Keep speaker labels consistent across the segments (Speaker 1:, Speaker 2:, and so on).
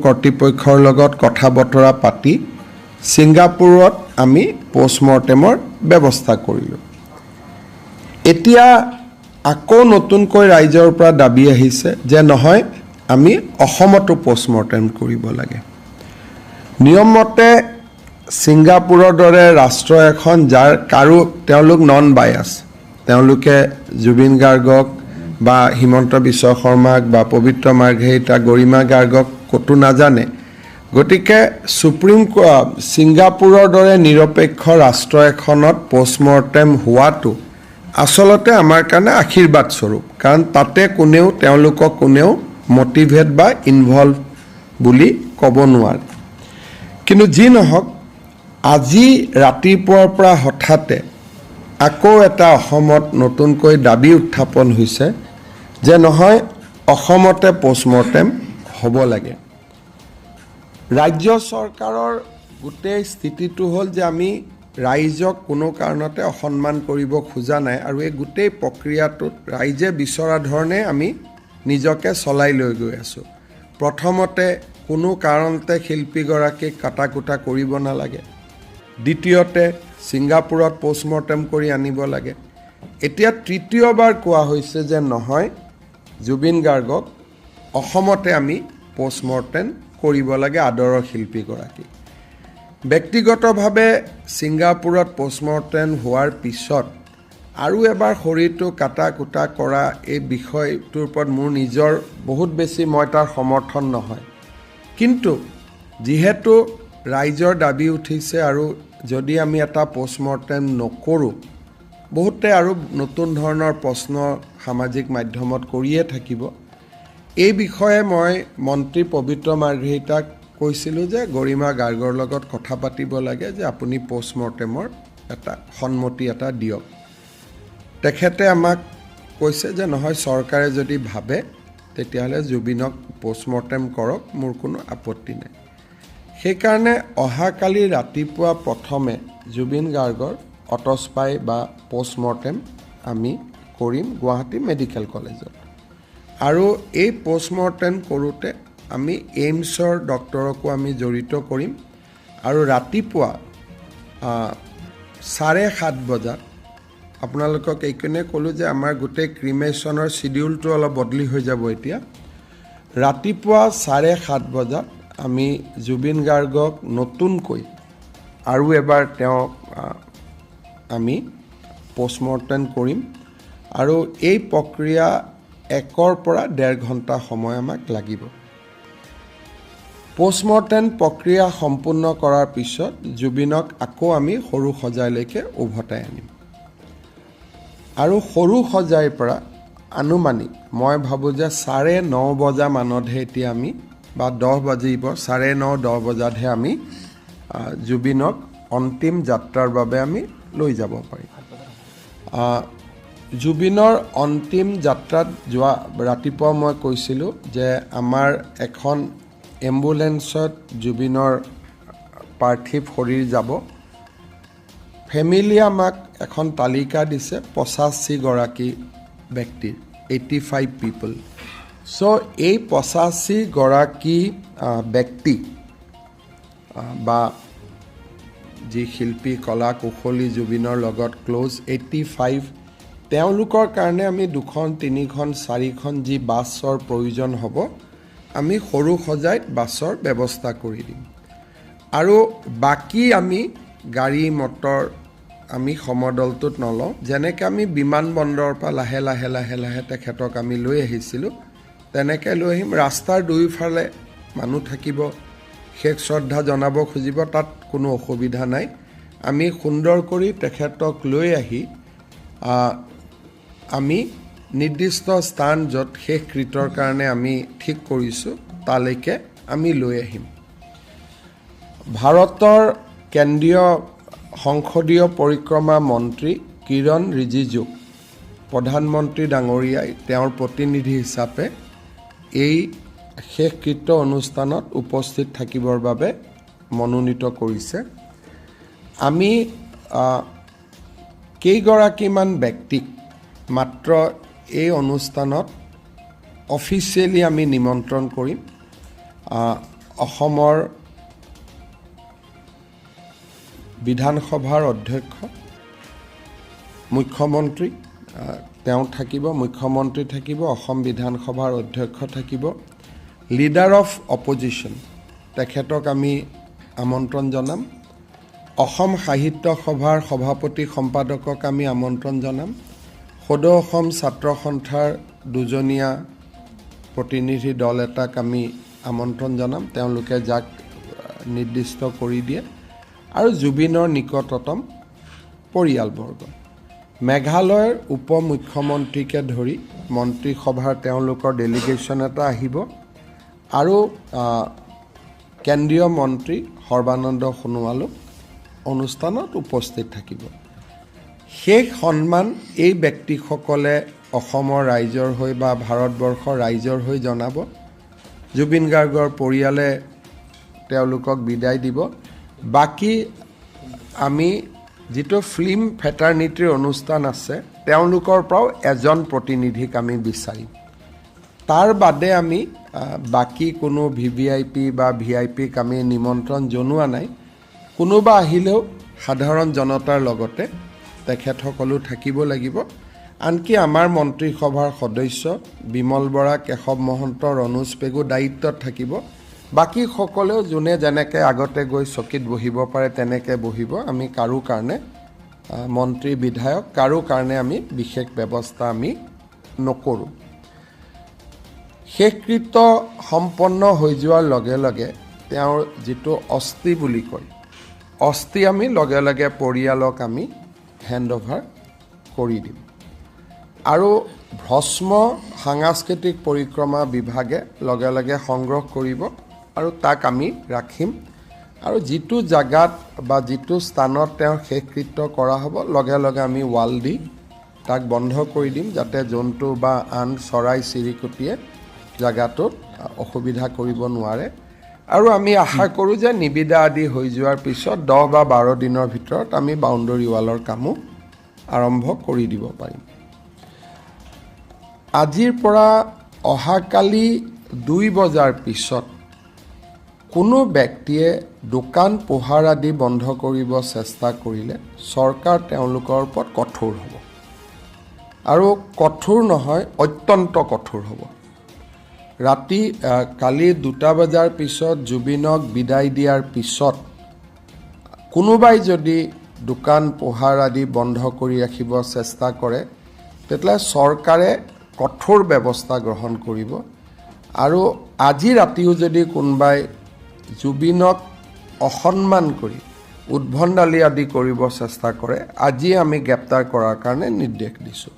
Speaker 1: কৰ্তৃপক্ষৰ লগত কথা বতৰা পাতি ছিংগাপুৰত আমি পষ্টমৰ্টেমৰ ব্যৱস্থা কৰিলোঁ। এতিয়া আকৌ নতুনকৈ ৰাইজৰ পৰা দাবী আহিছে যে নহয়, আমি অসমতো পষ্টমৰ্টেম কৰিব লাগে। নিয়মমতে ছিংগাপুৰৰ দৰে ৰাষ্ট্ৰ এখন, যাৰ কাৰো তেওঁলোক নন বায়াছ, তেওঁলোকে জুবিন গাৰ্গক বা হিমন্ত বিশ্ব শৰ্মাক বা পবিত্ৰ মাৰ্ঘেৰিটা, গৰিমা গাৰ্গক ক'তো নাজানে। গতিকে ছিংগাপুৰৰ দৰে নিৰপেক্ষ ৰাষ্ট্ৰ এখনত পষ্টমৰ্টেম হোৱাটো আচলতে আমাৰ কাৰণে আশীৰ্বাদ স্বৰূপ, কাৰণ তাতে কোনেও তেওঁলোকক কোনেও মটিভেট বা ইনভলভ বুলি ক'ব নোৱাৰে। কিন্তু যি নহওক, আজি ৰাতিপুৱাৰ পৰা হঠাতে আকৌ এটা অসমত নতুনকৈ দাবী উত্থাপন হৈছে যে নহয়, অসমতে পষ্টমৰ্টেম হ'ব লাগে। ৰাজ্য চৰকাৰৰ গোটেই স্থিতিটো হ'ল যে আমি ৰাইজক কোনো কাৰণতে অসন্মান কৰিব খোজা নাই আৰু এই গোটেই প্ৰক্ৰিয়াটোত ৰাইজে বিচৰা ধৰণে আমি নিজকে চলাই লৈ গৈ আছোঁ। প্ৰথমতে, কোনো কাৰণতে শিল্পীগৰাকীক কটা কুটা কৰিব নালাগে। দ্বিতীয়তে, ছিংগাপুৰত পষ্টমৰ্টেম কৰি আনিব লাগে। এতিয়া তৃতীয়বাৰ কোৱা হৈছে যে নহয়, জুবিন গাৰ্গক অসমতে আমি পষ্টমৰ্টেম কৰিব লাগে, আদৰৰ শিল্পীগৰাকী। ব্যক্তিগতভাৱে ছিংগাপুৰত পষ্টমৰ্টেম হোৱাৰ পিছত আৰু এবাৰ শৰীৰটো কাটা কুটা কৰা এই বিষয়টোৰ ওপৰত মোৰ নিজৰ বহুত বেছি মই তাৰ সমৰ্থন নহয়। কিন্তু যিহেতু ৰাইজৰ দাবী উঠিছে আৰু যদি আমি এটা পষ্টমৰ্টেম নকৰোঁ, বহুতে আৰু নতুন ধৰণৰ প্ৰশ্ন সামাজিক মাধ্যমত কৰিয়ে থাকিব। এই বিষয়ে মই মন্ত্ৰী পবিত্ৰ মাৰ্ঘেৰিটাক কৈছিলোঁ যে গৰিমা গাৰ্গৰ লগত কথা পাতিব লাগে যে আপুনি পষ্টমৰ্টেমৰ এটা সন্মতি এটা দিয়ক। তেখেতে আমাক কৈছে যে নহয়, চৰকাৰে যদি ভাবে তেতিয়াহ'লে জুবিনক পষ্টমৰ্টেম কৰক, মোৰ কোনো আপত্তি নাই। সেইকাৰণে অহাকালি ৰাতিপুৱা প্ৰথমে জুবিন গাৰ্গৰ অট'প্সি বা পষ্টমৰ্টেম আমি কৰিম গুৱাহাটী মেডিকেল কলেজত। আৰু এই পষ্টমৰ্টেম কৰোঁতে আমি এইমছৰ ডক্টৰকো আমি জড়িত কৰিম। আৰু ৰাতিপুৱা 7:30 বজাত, আপোনালোকক এইকাৰণে ক'লোঁ যে আমাৰ গোটেই ক্ৰিমেশ্যনৰ চিডিউলটো অলপ বদলি হৈ যাব। এতিয়া ৰাতিপুৱা 7:30 বজাত আমি জুবিন গাৰ্গক নতুনকৈ আৰু এবাৰ তেওঁক আমি পষ্টমৰ্টেম কৰিম আৰু এই প্ৰক্ৰিয়া 1ৰ পৰা 1.5 ঘণ্টা সময় আমাক লাগিব। পষ্টমৰ্টেম প্ৰক্ৰিয়া সম্পূৰ্ণ কৰাৰ পিছত জুবিনক আকৌ আমি সৰু সজাইলৈকে উভতাই আনিম আৰু সৰু সজাইৰ পৰা আনুমানিক মই ভাবোঁ যে 9:30 বজা মানতহে এতিয়া আমি বা 10 বাজিব, 9:30 10 বজাতহে আমি জুবিনক অন্তিম যাত্ৰাৰ বাবে আমি লৈ যাব পাৰিম। জুবিনৰ অন্তিম যাত্ৰাত যোৱা ৰাতিপুৱা মই কৈছিলোঁ যে আমাৰ এখন এম্বুলেঞ্চত জুবিনৰ পাৰ্থিৱ শৰীৰ যাব। ফেমিলিয়ে আমাক এখন তালিকা দিছে 85গৰাকী ব্যক্তিৰ, 85 পিপল। চ' এই 85গৰাকী ব্যক্তি বা যি শিল্পী, কলা কুশলী জুবিনৰ লগত ক্ল'জ 85, তেওঁলোকৰ কাৰণে আমি দুখন, তিনিখন, চাৰিখন যি বাছৰ প্ৰয়োজন হ'ব, আমি সৰু সজাইত বাছৰ ব্যৱস্থা কৰি দিম। আৰু বাকী আমি গাড়ী মটৰ আমি সমদলটোত নলওঁ। যেনেকৈ আমি বিমানবন্দৰৰ পৰা লাহে লাহে লাহে লাহে তেখেতক আমি লৈ আহিছিলোঁ, তেনেকৈ লৈ আহিম। ৰাস্তাৰ দুয়োফালে মানুহ থাকিব, শেষ শ্ৰদ্ধা জনাব খুজিব, তাত কোনো অসুবিধা নাই। আমি সুন্দৰ কৰি তেখেতক লৈ আহি আমি নিৰ্দিষ্ট স্থান য'ত শেষকৃত্যৰ কাৰণে আমি ঠিক কৰিছোঁ, তালৈকে আমি লৈ আহিম। ভাৰতৰ কেন্দ্ৰীয় সংসদীয় পৰিক্ৰমা মন্ত্ৰী কিৰণ ৰিজিজুক প্ৰধানমন্ত্ৰী ডাঙৰীয়াই তেওঁৰ প্ৰতিনিধি হিচাপে এই শেষকৃত্য অনুষ্ঠানত উপস্থিত থাকিবৰ বাবে মনোনীত কৰিছে। আমি কেইগৰাকীমান ব্যক্তিক মাত্ৰ এই অনুষ্ঠানত অফিচিয়েলি আমি নিমন্ত্ৰণ কৰিম। অসমৰ বিধানসভাৰ অধ্যক্ষ, মুখ্যমন্ত্ৰী তেওঁ থাকিব, মুখ্যমন্ত্ৰী থাকিব, অসম বিধানসভাৰ অধ্যক্ষ থাকিব, লিডাৰ অফ অপজিশ্যন তেখেতক আমি আমন্ত্ৰণ জনাম, অসম সাহিত্য সভাৰ সভাপতি সম্পাদকক আমি আমন্ত্ৰণ জনাম, সদৌ অসম ছাত্ৰ সন্থাৰ দুজনীয়া প্ৰতিনিধি দল এটাক আমি আমন্ত্ৰণ জনাম, তেওঁলোকে যাক নিৰ্দিষ্ট কৰি দিয়ে, আৰু জুবিনৰ নিকটতম পৰিয়ালবৰ্গ। মেঘালয়ৰ উপ মুখ্যমন্ত্ৰীকে ধৰি মন্ত্ৰীসভাৰ তেওঁলোকৰ ডেলিগেশ্যন এটা আহিব আৰু কেন্দ্ৰীয় মন্ত্ৰী সৰ্বানন্দ সোণোৱালো অনুষ্ঠানত উপস্থিত থাকিব। শেষ সন্মান এই ব্যক্তিসকলে অসমৰ ৰাইজৰ হৈ বা ভাৰতবৰ্ষৰ ৰাইজৰ হৈ জনাব। জুবিন গাৰ্গৰ পৰিয়ালে তেওঁলোকক বিদায় দিব। বাকী আমি যিটো ফিল্ম ফেটাৰ্নিটিৰ অনুষ্ঠান আছে তেওঁলোকৰ পৰাও এজন প্ৰতিনিধিক আমি বিচাৰিম। তাৰ বাদে আমি বাকী কোনো ভিভিআইপি বা ভিআইপিক আমি নিমন্ত্ৰণ জনোৱা নাই। কোনোবা আহিলেও সাধাৰণ জনতাৰ লগতে তেখেতসকলো থাকিব লাগিব। আনকি আমাৰ মন্ত্ৰীসভাৰ সদস্য বিমল বৰা, কেশৱ মহন্ত, ৰণোজ পেগু দায়িত্বত থাকিব। বাকী সকলেও যোনে যেনেকৈ আগতে গৈ চকীত বহিব পাৰে তেনেকৈ বহিব। আমি কাৰো কাৰণে মন্ত্ৰী বিধায়ক কাৰো কাৰণে আমি বিশেষ ব্যৱস্থা আমি নকৰোঁ। শেষকৃত্য সম্পন্ন হৈ যোৱাৰ লগে লগে তেওঁৰ যিটো অস্থি বুলি কয়, অস্থি আমি লগে লগে পৰিয়ালক আমি হেণ্ড অভাৰ কৰি দিম। আৰু ভস্ম সাংস্কৃতিক পৰিক্ৰমা বিভাগে লগে লগে সংগ্ৰহ কৰিব আৰু তাক আমি ৰাখিম। আৰু যিটো জাগাত বা যিটো স্থানত তেওঁৰ শেষকৃত্য কৰা হ'ব লগে লগে আমি ৱাল দি তাক বন্ধ কৰি দিম, যাতে জন্তু বা আন চৰাই চিৰিকটিয়ে জাগাটোত অসুবিধা কৰিব নোৱাৰে। আৰু আমি আশা কৰোঁ যে নিবিদা আদি হৈ যোৱাৰ পিছত 10 বা 12 দিনৰ ভিতৰত আমি বাউণ্ডৰী ৱালৰ কামো আৰম্ভ কৰি দিব পাৰিম। আজিৰ পৰা অহাকালি 2 বজাৰ পিছত কোনো ব্যক্তিয়ে দোকান পোহাৰ আদি বন্ধ কৰিব চেষ্টা কৰিলে চৰকাৰ তেওঁলোকৰ ওপৰত কঠোৰ হ'ব, আৰু কঠোৰ নহয় অত্যন্ত কঠোৰ হ'ব। ৰাতি কালি 2 বজাৰ পিছত জুবিনক বিদায় দিয়াৰ পিছত কোনোবাই যদি দোকান পোহাৰ আদি বন্ধ কৰি ৰাখিব চেষ্টা কৰে তেতিয়াহ'লে চৰকাৰে কঠোৰ ব্যৱস্থা গ্ৰহণ কৰিব। আৰু আজি ৰাতিও যদি কোনোবাই জুবিনক অসন্মান কৰি উদ্ভণ্ডালি আদি কৰিব চেষ্টা কৰে, আজি আমি গ্ৰেপ্তাৰ কৰাৰ কাৰণে নিৰ্দেশ দিছোঁ।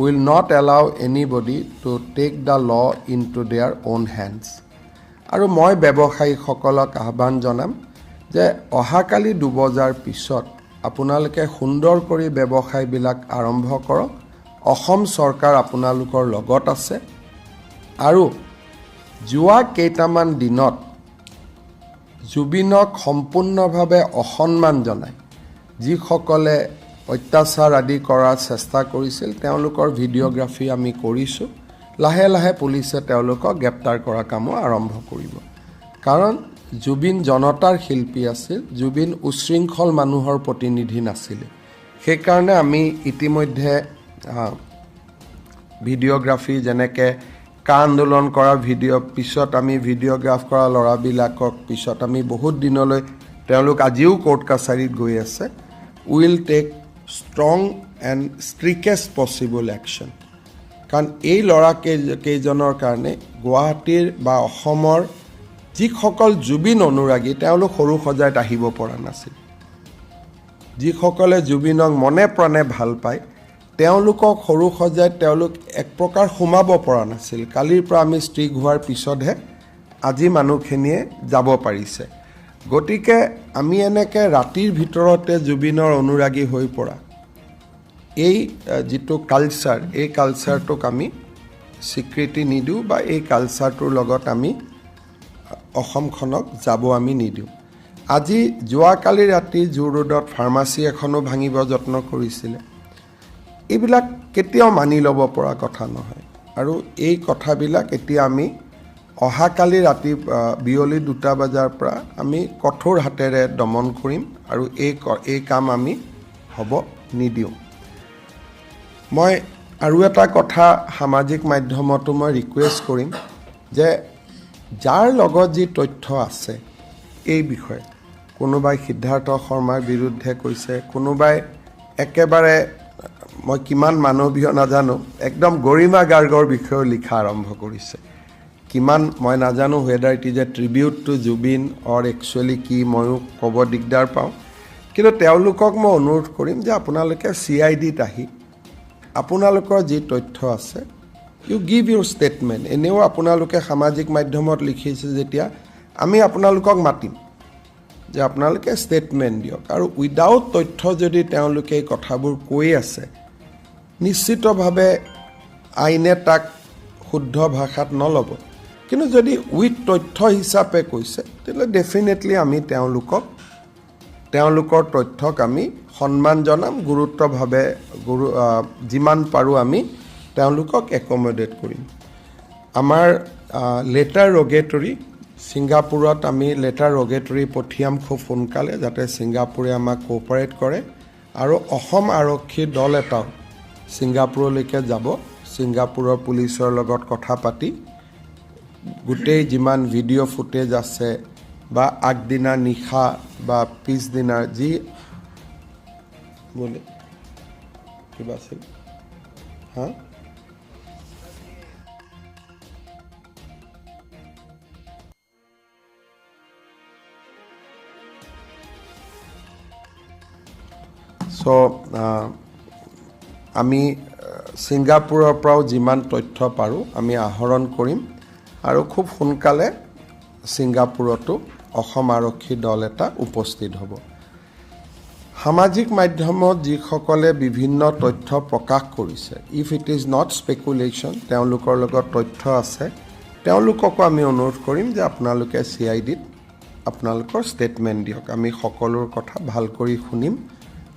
Speaker 1: Will not allow anybody to take the law into their own hands. আৰু মই ব্যৱসায়ীসকলক আহ্বান জনাম যে অহাকালি 2 বজাৰ পিছত আপোনালোকে সুন্দৰ কৰি ব্যৱসায়বিলাক আৰম্ভ কৰক। অসম চৰকাৰ আপোনালোকৰ লগত আছে। আৰু যোৱা কেইটামান দিনত জুবিনক সম্পূৰ্ণভাৱে অসন্মান জনাই যিসকলে অত্যাচাৰ আদি কৰাৰ চেষ্টা কৰিছিল তেওঁলোকৰ ভিডিঅ'গ্ৰাফী আমি কৰিছোঁ। লাহে লাহে পুলিচে তেওঁলোকক গ্ৰেপ্তাৰ কৰা কামো আৰম্ভ কৰিব। কাৰণ জুবিন জনতাৰ শিল্পী আছিল, জুবিন উচ্ছৃংখল মানুহৰ প্ৰতিনিধি নাছিলে। সেইকাৰণে আমি ইতিমধ্যে ভিডিঅ'গ্ৰাফী, যেনেকৈ কা আন্দোলন কৰা ভিডিঅ', পিছত আমি ভিডিঅ'গ্ৰাফ কৰা ল'ৰাবিলাকক পিছত আমি বহুত দিনলৈ তেওঁলোক আজিও কোৰ্ট কাছাৰীত গৈ আছে। Will take strong and strictest possible action. কাৰণ এই ল'ৰা কেইজনৰ কাৰণে গুৱাহাটীৰ বা অসমৰ যিসকল জুবিন অনুৰাগী তেওঁলোক সৰু সজাইত আহিব পৰা নাছিল। যিসকলে জুবিনক মনে প্ৰাণে ভাল পায় তেওঁলোকক সৰু সজাইত তেওঁলোক এক প্ৰকাৰ সোমাব পৰা নাছিল। কালিৰ পৰা আমি ষ্ট্ৰিক হোৱাৰ পিছতহে আজি মানুহখিনিয়ে যাব পাৰিছে। গতিকে আমি এনেকৈ ৰাতিৰ ভিতৰতে জুবিনৰ অনুৰাগী হৈ পৰা এই যিটো কালচাৰ, এই কালচাৰটোক আমি স্বীকৃতি নিদিওঁ বা এই কালচাৰটোৰ লগত আমি অসমখনক যাব আমি নিদিওঁ। আজি যোৱাকালি ৰাতি জু ৰোডত ফাৰ্মাচী এখনো ভাঙিব যত্ন কৰিছিলে। এইবিলাক কেতিয়াও মানি ল'ব পৰা কথা নহয়। আৰু এই কথাবিলাক এতিয়া আমি অহাকালি ৰাতি বিয়লি 2 বজাৰ পৰা আমি কঠোৰ হাতেৰে দমন কৰিম আৰু এই কাম আমি হ'ব নিদিওঁ। মই আৰু এটা কথা সামাজিক মাধ্যমতো মই ৰিকুৱেষ্ট কৰিম যে যাৰ লগত যি তথ্য আছে এই বিষয়ে, কোনোবাই সিদ্ধাৰ্থ শৰ্মাৰ বিৰুদ্ধে কৈছে, কোনোবাই একেবাৰে মই কিমান মানৱীয় নাজানো, একদম গৰিমা গাৰ্গৰ বিষয়েও লিখা আৰম্ভ কৰিছে, কিমান মই নাজানো whether it is a tribute to Zubeen or actually কি ময়ো ক'ব দিগদাৰ পাওঁ। কিন্তু তেওঁলোকক মই অনুৰোধ কৰিম যে আপোনালোকে CIDত আহি আপোনালোকৰ যি তথ্য আছে you give your statement. এনেও আপোনালোকে সামাজিক মাধ্যমত লিখিছে যেতিয়া আমি আপোনালোকক মাতিম যে আপোনালোকে ষ্টেটমেণ্ট দিয়ক। আৰু উইদাউট তথ্য যদি তেওঁলোকে এই কথাবোৰ কৈ আছে, নিশ্চিতভাৱে আইনে তাক শুদ্ধ ভাষাত নল'ব। কিন্তু যদি উইথ তথ্য হিচাপে কৈছে, তেতিয়াহ'লে ডেফিনেটলি আমি তেওঁলোকৰ তথ্যক আমি সন্মান জনাম, গুৰুত্বভাৱে যিমান পাৰোঁ আমি তেওঁলোকক একমডেট কৰিম। আমাৰ লেটাৰ ৰগেটৰী ছিংগাপুৰত আমি লেটাৰ ৰগেটৰী পঠিয়াম খুব সোনকালে, যাতে ছিংগাপুৰে আমাক কোঅপাৰেট কৰে। আৰু অসম আৰক্ষীৰ দল এটাও ছিংগাপুৰলৈকে যাব, ছিংগাপুৰৰ পুলিচৰ লগত কথা পাতি গোটেই যিমান ভিডিঅ' ফুটেজ আছে বা আগদিনা নিশা বা পিছদিনাৰ যি বোলে কিবা আছিল, হা চ' আমি ছিংগাপুৰৰ পৰাও যিমান তথ্য পাৰোঁ আমি আহৰণ কৰিম আৰু খুব সোনকালে ছিংগাপুৰতো অসম আৰক্ষীৰ দল এটা উপস্থিত হ'ব। সামাজিক মাধ্যমত যিসকলে বিভিন্ন তথ্য প্ৰকাশ কৰিছে, if it is not speculation, তেওঁলোকৰ লগত তথ্য আছে, তেওঁলোককো আমি অনুৰোধ কৰিম যে আপোনালোকে CIDত আপোনালোকৰ ষ্টেটমেণ্ট দিয়ক। আমি সকলোৰ কথা ভাল কৰি শুনিম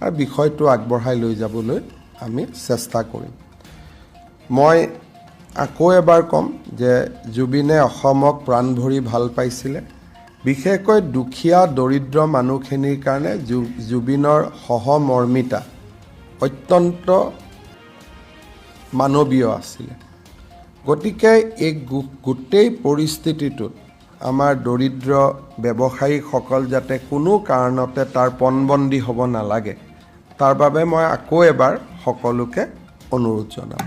Speaker 1: আৰু বিষয়টো আগবঢ়াই লৈ যাবলৈ আমি চেষ্টা কৰিম। মই আকৌ এবাৰ ক'ম যে জুবিনে অসমক প্ৰাণ ভৰি ভাল পাইছিলে, বিশেষকৈ দুখীয়া দৰিদ্ৰ মানুহখিনিৰ কাৰণে জুবিনৰ সহমৰ্মিতা অত্যন্ত মানৱীয় আছিলে। গতিকে এই গোটেই পৰিস্থিতিটোত আমাৰ দৰিদ্ৰ ব্যৱসায়ীসকল যাতে কোনো কাৰণতে তাৰ পণবন্দী হ'ব নালাগে, তাৰ বাবে মই আকৌ এবাৰ সকলোকে অনুৰোধ জনাম।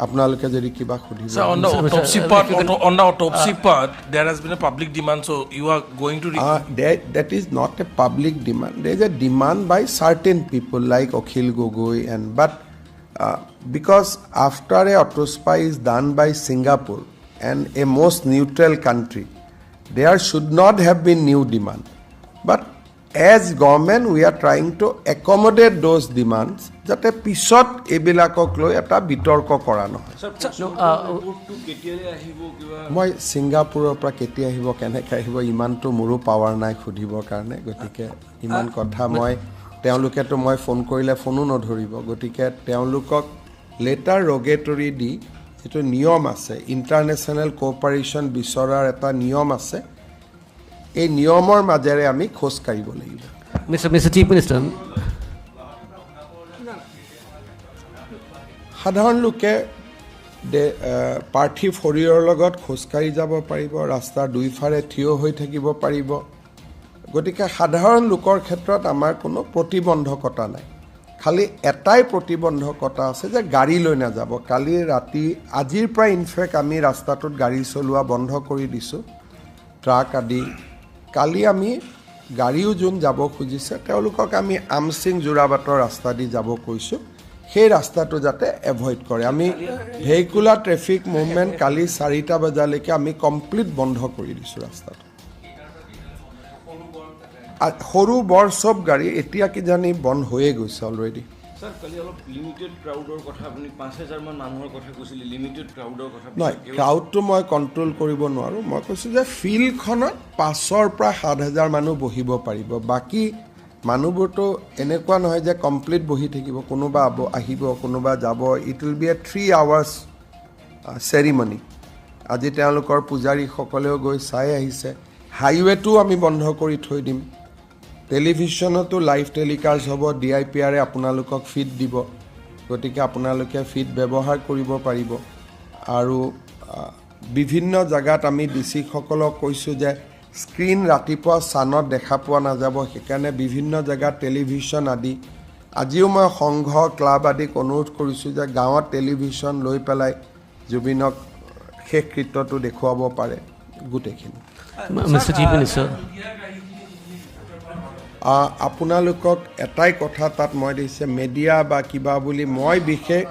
Speaker 1: আপোনালোকে যদি কিবা সুধিব।
Speaker 2: Sir, on the autopsy part, on the autopsy part, there has been a public demand, so you are going to
Speaker 1: that is not a public demand. There is a demand by certain people like Akhil Gogoi, and but because after a autopsy is done by Singapore and a most neutral country, there should not have been new demand. But as government, we are trying to accommodate those demands যাতে পিছত এইবিলাকক লৈ এটা বিতৰ্ক কৰা নহয়। মই ছিংগাপুৰৰ পৰা কেতিয়া আহিব, কেনেকৈ আহিব, ইমানটো মোৰো পাৱাৰ নাই সুধিবৰ কাৰণে। গতিকে ইমান কথা মই তেওঁলোকেতো মই ফোন কৰিলে ফোনো নধৰিব। গতিকে তেওঁলোকক লেটাৰ ৰগেটৰী দি যিটো নিয়ম আছে, ইণ্টাৰনেশ্যনেল কোঅপাৰেশ্যন বিচৰাৰ এটা নিয়ম আছে, এই নিয়মৰ মাজেৰে আমি খোজ কাঢ়িব লাগিব।
Speaker 3: Mr. Chief Minister,
Speaker 1: সাধাৰণ লোকে পাৰ্থিৱ শৰীৰৰ লগত খোজকাঢ়ি যাব পাৰিব, ৰাস্তাৰ দুইফালে থিয় হৈ থাকিব পাৰিব। গতিকে সাধাৰণ লোকৰ ক্ষেত্ৰত আমাৰ কোনো প্ৰতিবন্ধকতা নাই। খালি এটাই প্ৰতিবন্ধকতা আছে যে গাড়ী লৈ নাযাব। কালি ৰাতি, আজিৰ পৰা ইনফেক্ট আমি ৰাস্তাটোত গাড়ী চলোৱা বন্ধ কৰি দিছোঁ, ট্ৰাক আদি। কালি আমি গাড়ীও যোন যাব খুজিছে তেওঁলোকক আমি আমচিং যোৰাবাটৰ ৰাস্তা দি যাব কৈছোঁ, সেই ৰাস্তাটো যাতে এভইড কৰে। আমি ভেহিকুলাৰ ট্ৰেফিক মুভমেণ্ট কালি 4 বজালৈকে আমি কমপ্লিট বন্ধ কৰি দিছোঁ ৰাস্তাটো। সৰু বৰ চব গাড়ী এতিয়া কিজানি বন্ধ হৈয়ে গৈছে অলৰেডি। নহয়, ক্ৰাউডটো মই কণ্ট্ৰল কৰিব নোৱাৰোঁ। মই কৈছোঁ যে ফিল্ডখনত 5ৰ পৰা 7,000 মানুহ বহিব পাৰিব। বাকী মানুহবোৰতো এনেকুৱা নহয় যে কমপ্লিট বহি থাকিব, কোনোবা আহিব, কোনোবা যাব। It will be a 3 hours ceremony. আজি তেওঁলোকৰ পূজাৰীসকলেও গৈ চাই আহিছে। হাইৱেটো আমি বন্ধ কৰি থৈ দিম। টেলিভিশ্যনতো লাইভ টেলিকাষ্ট হ'ব, DIPR-এ আপোনালোকক ফিড দিব, গতিকে আপোনালোকে ফিড ব্যৱহাৰ কৰিব পাৰিব। আৰু বিভিন্ন জেগাত আমি ডি চিসকলক কৈছোঁ যে স্ক্ৰীণ ৰাতিপুৱা চানত দেখা পোৱা নাযাব, সেইকাৰণে বিভিন্ন জেগাত টেলিভিশ্যন আদি। আজিও মই সংঘ, ক্লাব আদিক অনুৰোধ কৰিছোঁ যে গাঁৱত টেলিভিশ্যন লৈ পেলাই জুবিনক শেষকৃত্যটো দেখুৱাব পাৰে গোটেইখিনি।
Speaker 3: Mr. Chief Minister.
Speaker 1: আপোনালোকক এটাই কথা তাত মই দিছে, মেডিয়া বা কিবা বুলি মই বিশেষ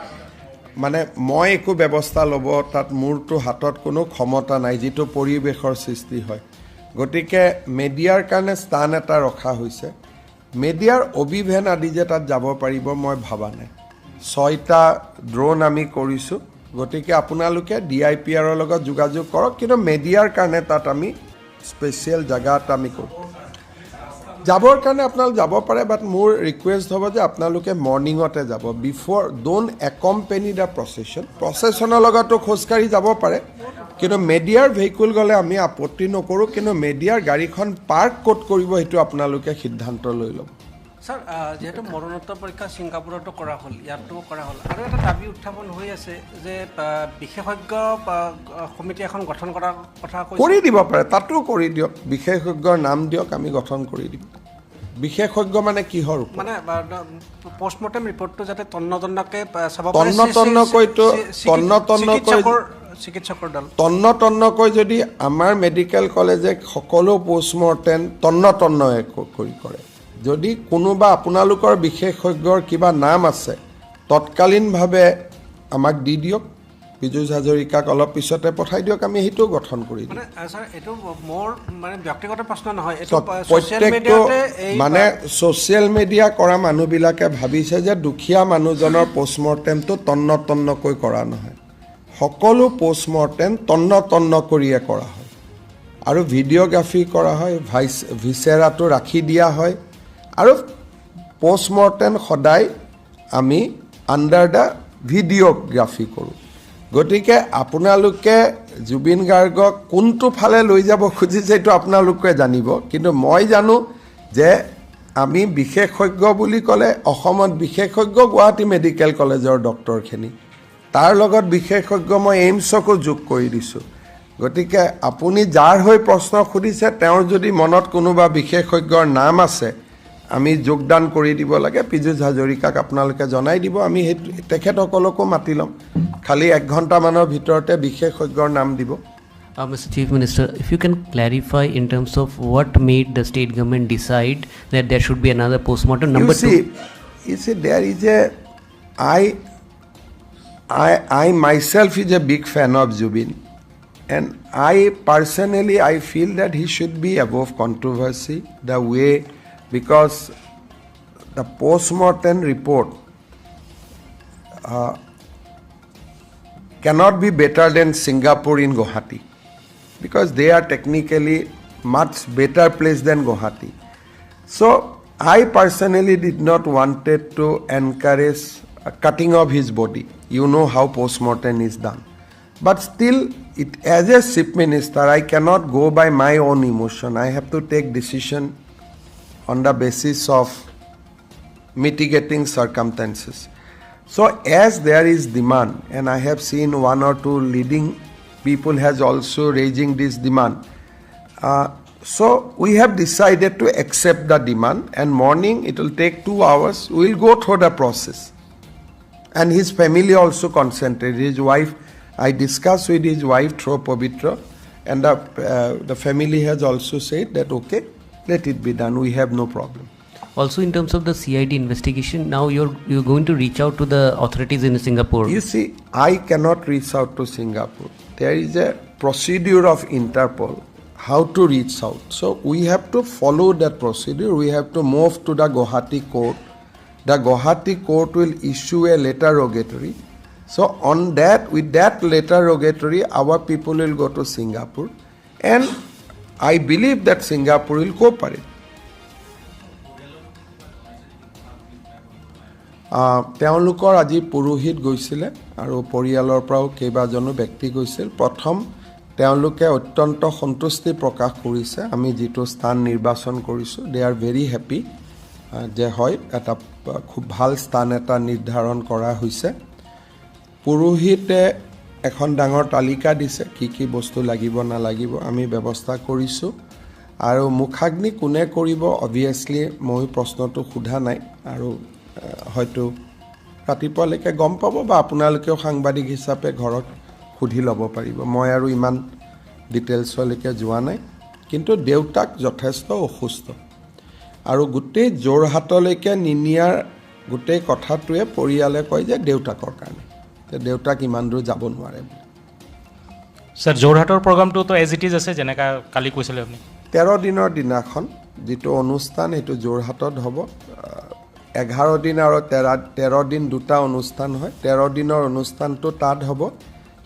Speaker 1: মানে মই একো ব্যৱস্থা ল'ব তাত মোৰতো হাতত কোনো ক্ষমতা নাই, যিটো পৰিৱেশৰ সৃষ্টি হয়। গতিকে মেডিয়াৰ কাৰণে স্থান এটা ৰখা হৈছে। মেডিয়াৰ অভিভেন আদি যে তাত যাব পাৰিব মই ভাবা নাই। 6টা ড্ৰোন আমি কৰিছোঁ, গতিকে আপোনালোকে DIPR-ৰ লগত যোগাযোগ কৰক, কিন্তু মেডিয়াৰ কাৰণে তাত আমি স্পেচিয়েল জেগা এটা আমি কৰোঁ। যাবৰ কাৰণে আপোনালোক যাব পাৰে, বাট মোৰ ৰিকুৱেষ্ট হ'ব যে আপোনালোকে মৰ্ণিঙতে যাব, before don't accompany the procession. প্ৰচেশ্যনৰ লগতো খোজকাঢ়ি যাব পাৰে, কিন্তু মেডিয়াৰ ভেহিকুল গ'লে আমি আপত্তি নকৰোঁ, কিন্তু মেডিয়াৰ গাড়ীখন পাৰ্ক ক'ত কৰিব সেইটো আপোনালোকে সিদ্ধান্ত লৈ ল'ব।
Speaker 4: ছাৰ, যিহেতু মৰণোত্তৰ পৰীক্ষা ছিংগাপুৰতো কৰা হ'ল, ইয়াতো কৰা হ'ল, আৰু এটা দাবী উত্থাপন হৈ আছে যে বিশেষজ্ঞ সমিতি এখন গঠন কৰাৰ কথা
Speaker 1: কৰি দিব পাৰে, তাতো কৰি দিয়ক, বিশেষজ্ঞৰ নাম দিয়ক, আমি গঠন কৰি দিম। বিশেষজ্ঞ মানে কিহৰ ওপৰত?
Speaker 4: মানে পষ্টমৰ্টেম ৰিপৰ্টটো যাতে তন্ন তন্নকৈ চাব
Speaker 1: পাৰে,
Speaker 4: চিকিৎসকৰ দল
Speaker 1: তন্ন তন্নকৈ যদি আমাৰ মেডিকেল কলেজে সকলো পষ্টমৰ্টেম তন্ন তন্নকৈ কৰি কৰে, যদি কোনোবা আপোনালোকৰ বিশেষজ্ঞৰ কিবা নাম আছে তৎকালীনভাৱে আমাক দি দিয়ক, পীযুষ হাজৰিকাক অলপ পিছতে পঠাই দিয়ক, আমি সেইটো গঠন কৰি দিম।
Speaker 4: এইটো মোৰ মানে ব্যক্তিগত প্ৰশ্ন নহয়,
Speaker 1: প্ৰত্যেকটো মানে ছ'চিয়েল মিডিয়া কৰা মানুহবিলাকে ভাবিছে যে দুখীয়া মানুহজনৰ পষ্টমৰ্টেমটো তন্ন তন্নকৈ কৰা নহয়, সকলো পষ্টমৰ্টেম তন্ন তন্ন কৰিয়ে কৰা হয় আৰু ভিডিঅ'গ্ৰাফি কৰা হয়, ভিচেৰাটো ৰাখি দিয়া হয়, আৰু পষ্টমৰ্টেম সদায় আমি আণ্ডাৰ the videography কৰোঁ। গতিকে আপোনালোকে জুবিন গাৰ্গক কোনটো ফালে লৈ যাব খুজিছে এইটো আপোনালোকে জানিব, কিন্তু মই জানো যে আমি বিশেষজ্ঞ বুলি ক'লে অসমত বিশেষজ্ঞ গুৱাহাটী মেডিকেল কলেজৰ ডক্টৰখিনি, তাৰ লগত বিশেষজ্ঞ মই এইমছকো যোগ কৰি দিছোঁ। গতিকে আপুনি যাৰ হৈ প্ৰশ্ন সুধিছে তেওঁৰ যদি মনত কোনোবা বিশেষজ্ঞৰ নাম আছে আমি যোগদান কৰি দিব লাগে, পীযুষ হাজৰিকাক আপোনালোকে জনাই দিব, আমি সেই তেখেতসকলকো মাতি ল'ম, খালি 1 ঘণ্টামানৰ ভিতৰতে বিশেষজ্ঞৰ নাম দিব।
Speaker 3: Mr. Chief Minister, if you can clarify in terms of what made the state government decide that there should be another postmortem. Number two.
Speaker 1: You see, there is a, I myself is a big fan of Zubeen, and I personally I feel that he should be above controversy the way, because the post-mortem report cannot be better than Singapore in Guwahati, because they are technically much better place than Guwahati. So I personally did not wanted to encourage cutting of his body. You know how post-mortem is done. But still, as a chief minister, I cannot go by my own emotion. I have to take decision on the basis of mitigating circumstances. So as there is demand, and I have seen one or two leading people has also raising this demand. So we have decided to accept the demand, and morning it will take 2 hours. We will go through the process. And his family also consented. His wife, I discussed with his wife through Pavitra, and the family has also said that okay, let it be done. We have no problem.
Speaker 3: Also, in terms of the CID investigation, now you're going to reach out to the authorities in Singapore.
Speaker 1: You see, I cannot reach out to Singapore. There is a procedure of Interpol, how to reach out. So we have to follow that procedure. We have to move to the Guwahati court. The Guwahati court will issue a letter rogatory. So on that, with that letter rogatory, our people will go to Singapore, and I believe that Singapore will cooperate. তেওঁলোকৰ আজি পুৰোহিত গৈছিলে আৰু পৰিয়ালৰ পৰাও কেইবাজনো ব্যক্তি গৈছিল। প্ৰথম তেওঁলোকে অত্যন্ত সন্তুষ্টি প্ৰকাশ কৰিছে। আমি যিটো স্থান নিৰ্বাচন কৰিছোঁ, they are very happy যে হয়, এটা খুব ভাল স্থান এটা নিৰ্ধাৰণ কৰা হৈছে। পুৰোহিতে এখন ডাঙৰ তালিকা দিছে, কি কি বস্তু লাগিব নালাগিব, আমি ব্যৱস্থা কৰিছোঁ। আৰু মুখাগ্নি কোনে কৰিব, অভিয়াছলি ময়ো প্ৰশ্নটো সোধা নাই আৰু হয়তো ৰাতিপুৱালৈকে গম পাব বা আপোনালোকেও সাংবাদিক হিচাপে ঘৰত সুধি ল'ব পাৰিব। মই আৰু ইমান ডিটেইলছলৈকে যোৱা নাই, কিন্তু দেউতাক যথেষ্ট অসুস্থ আৰু গোটেই যোৰহাটলৈকে নিনিয়াৰ গোটেই কথাটোৱে পৰিয়ালে কয় যে দেউতাকৰ কাৰণে, যে দেউতাক ইমান দূৰ যাব নোৱাৰে বুলি।
Speaker 5: ছাৰ, যোৰহাটৰ প্ৰগ্ৰামটোতো এজ it is আছে, যেনেকা কালি কৈছিলে আপুনি?
Speaker 1: 13 দিনৰ দিনাখন যিটো অনুষ্ঠান, সেইটো যোৰহাটত হ'ব। 11 দিন আৰু 13 দিন দুটা অনুষ্ঠান হয়। 13 দিনৰ অনুষ্ঠানটো তাত হ'ব।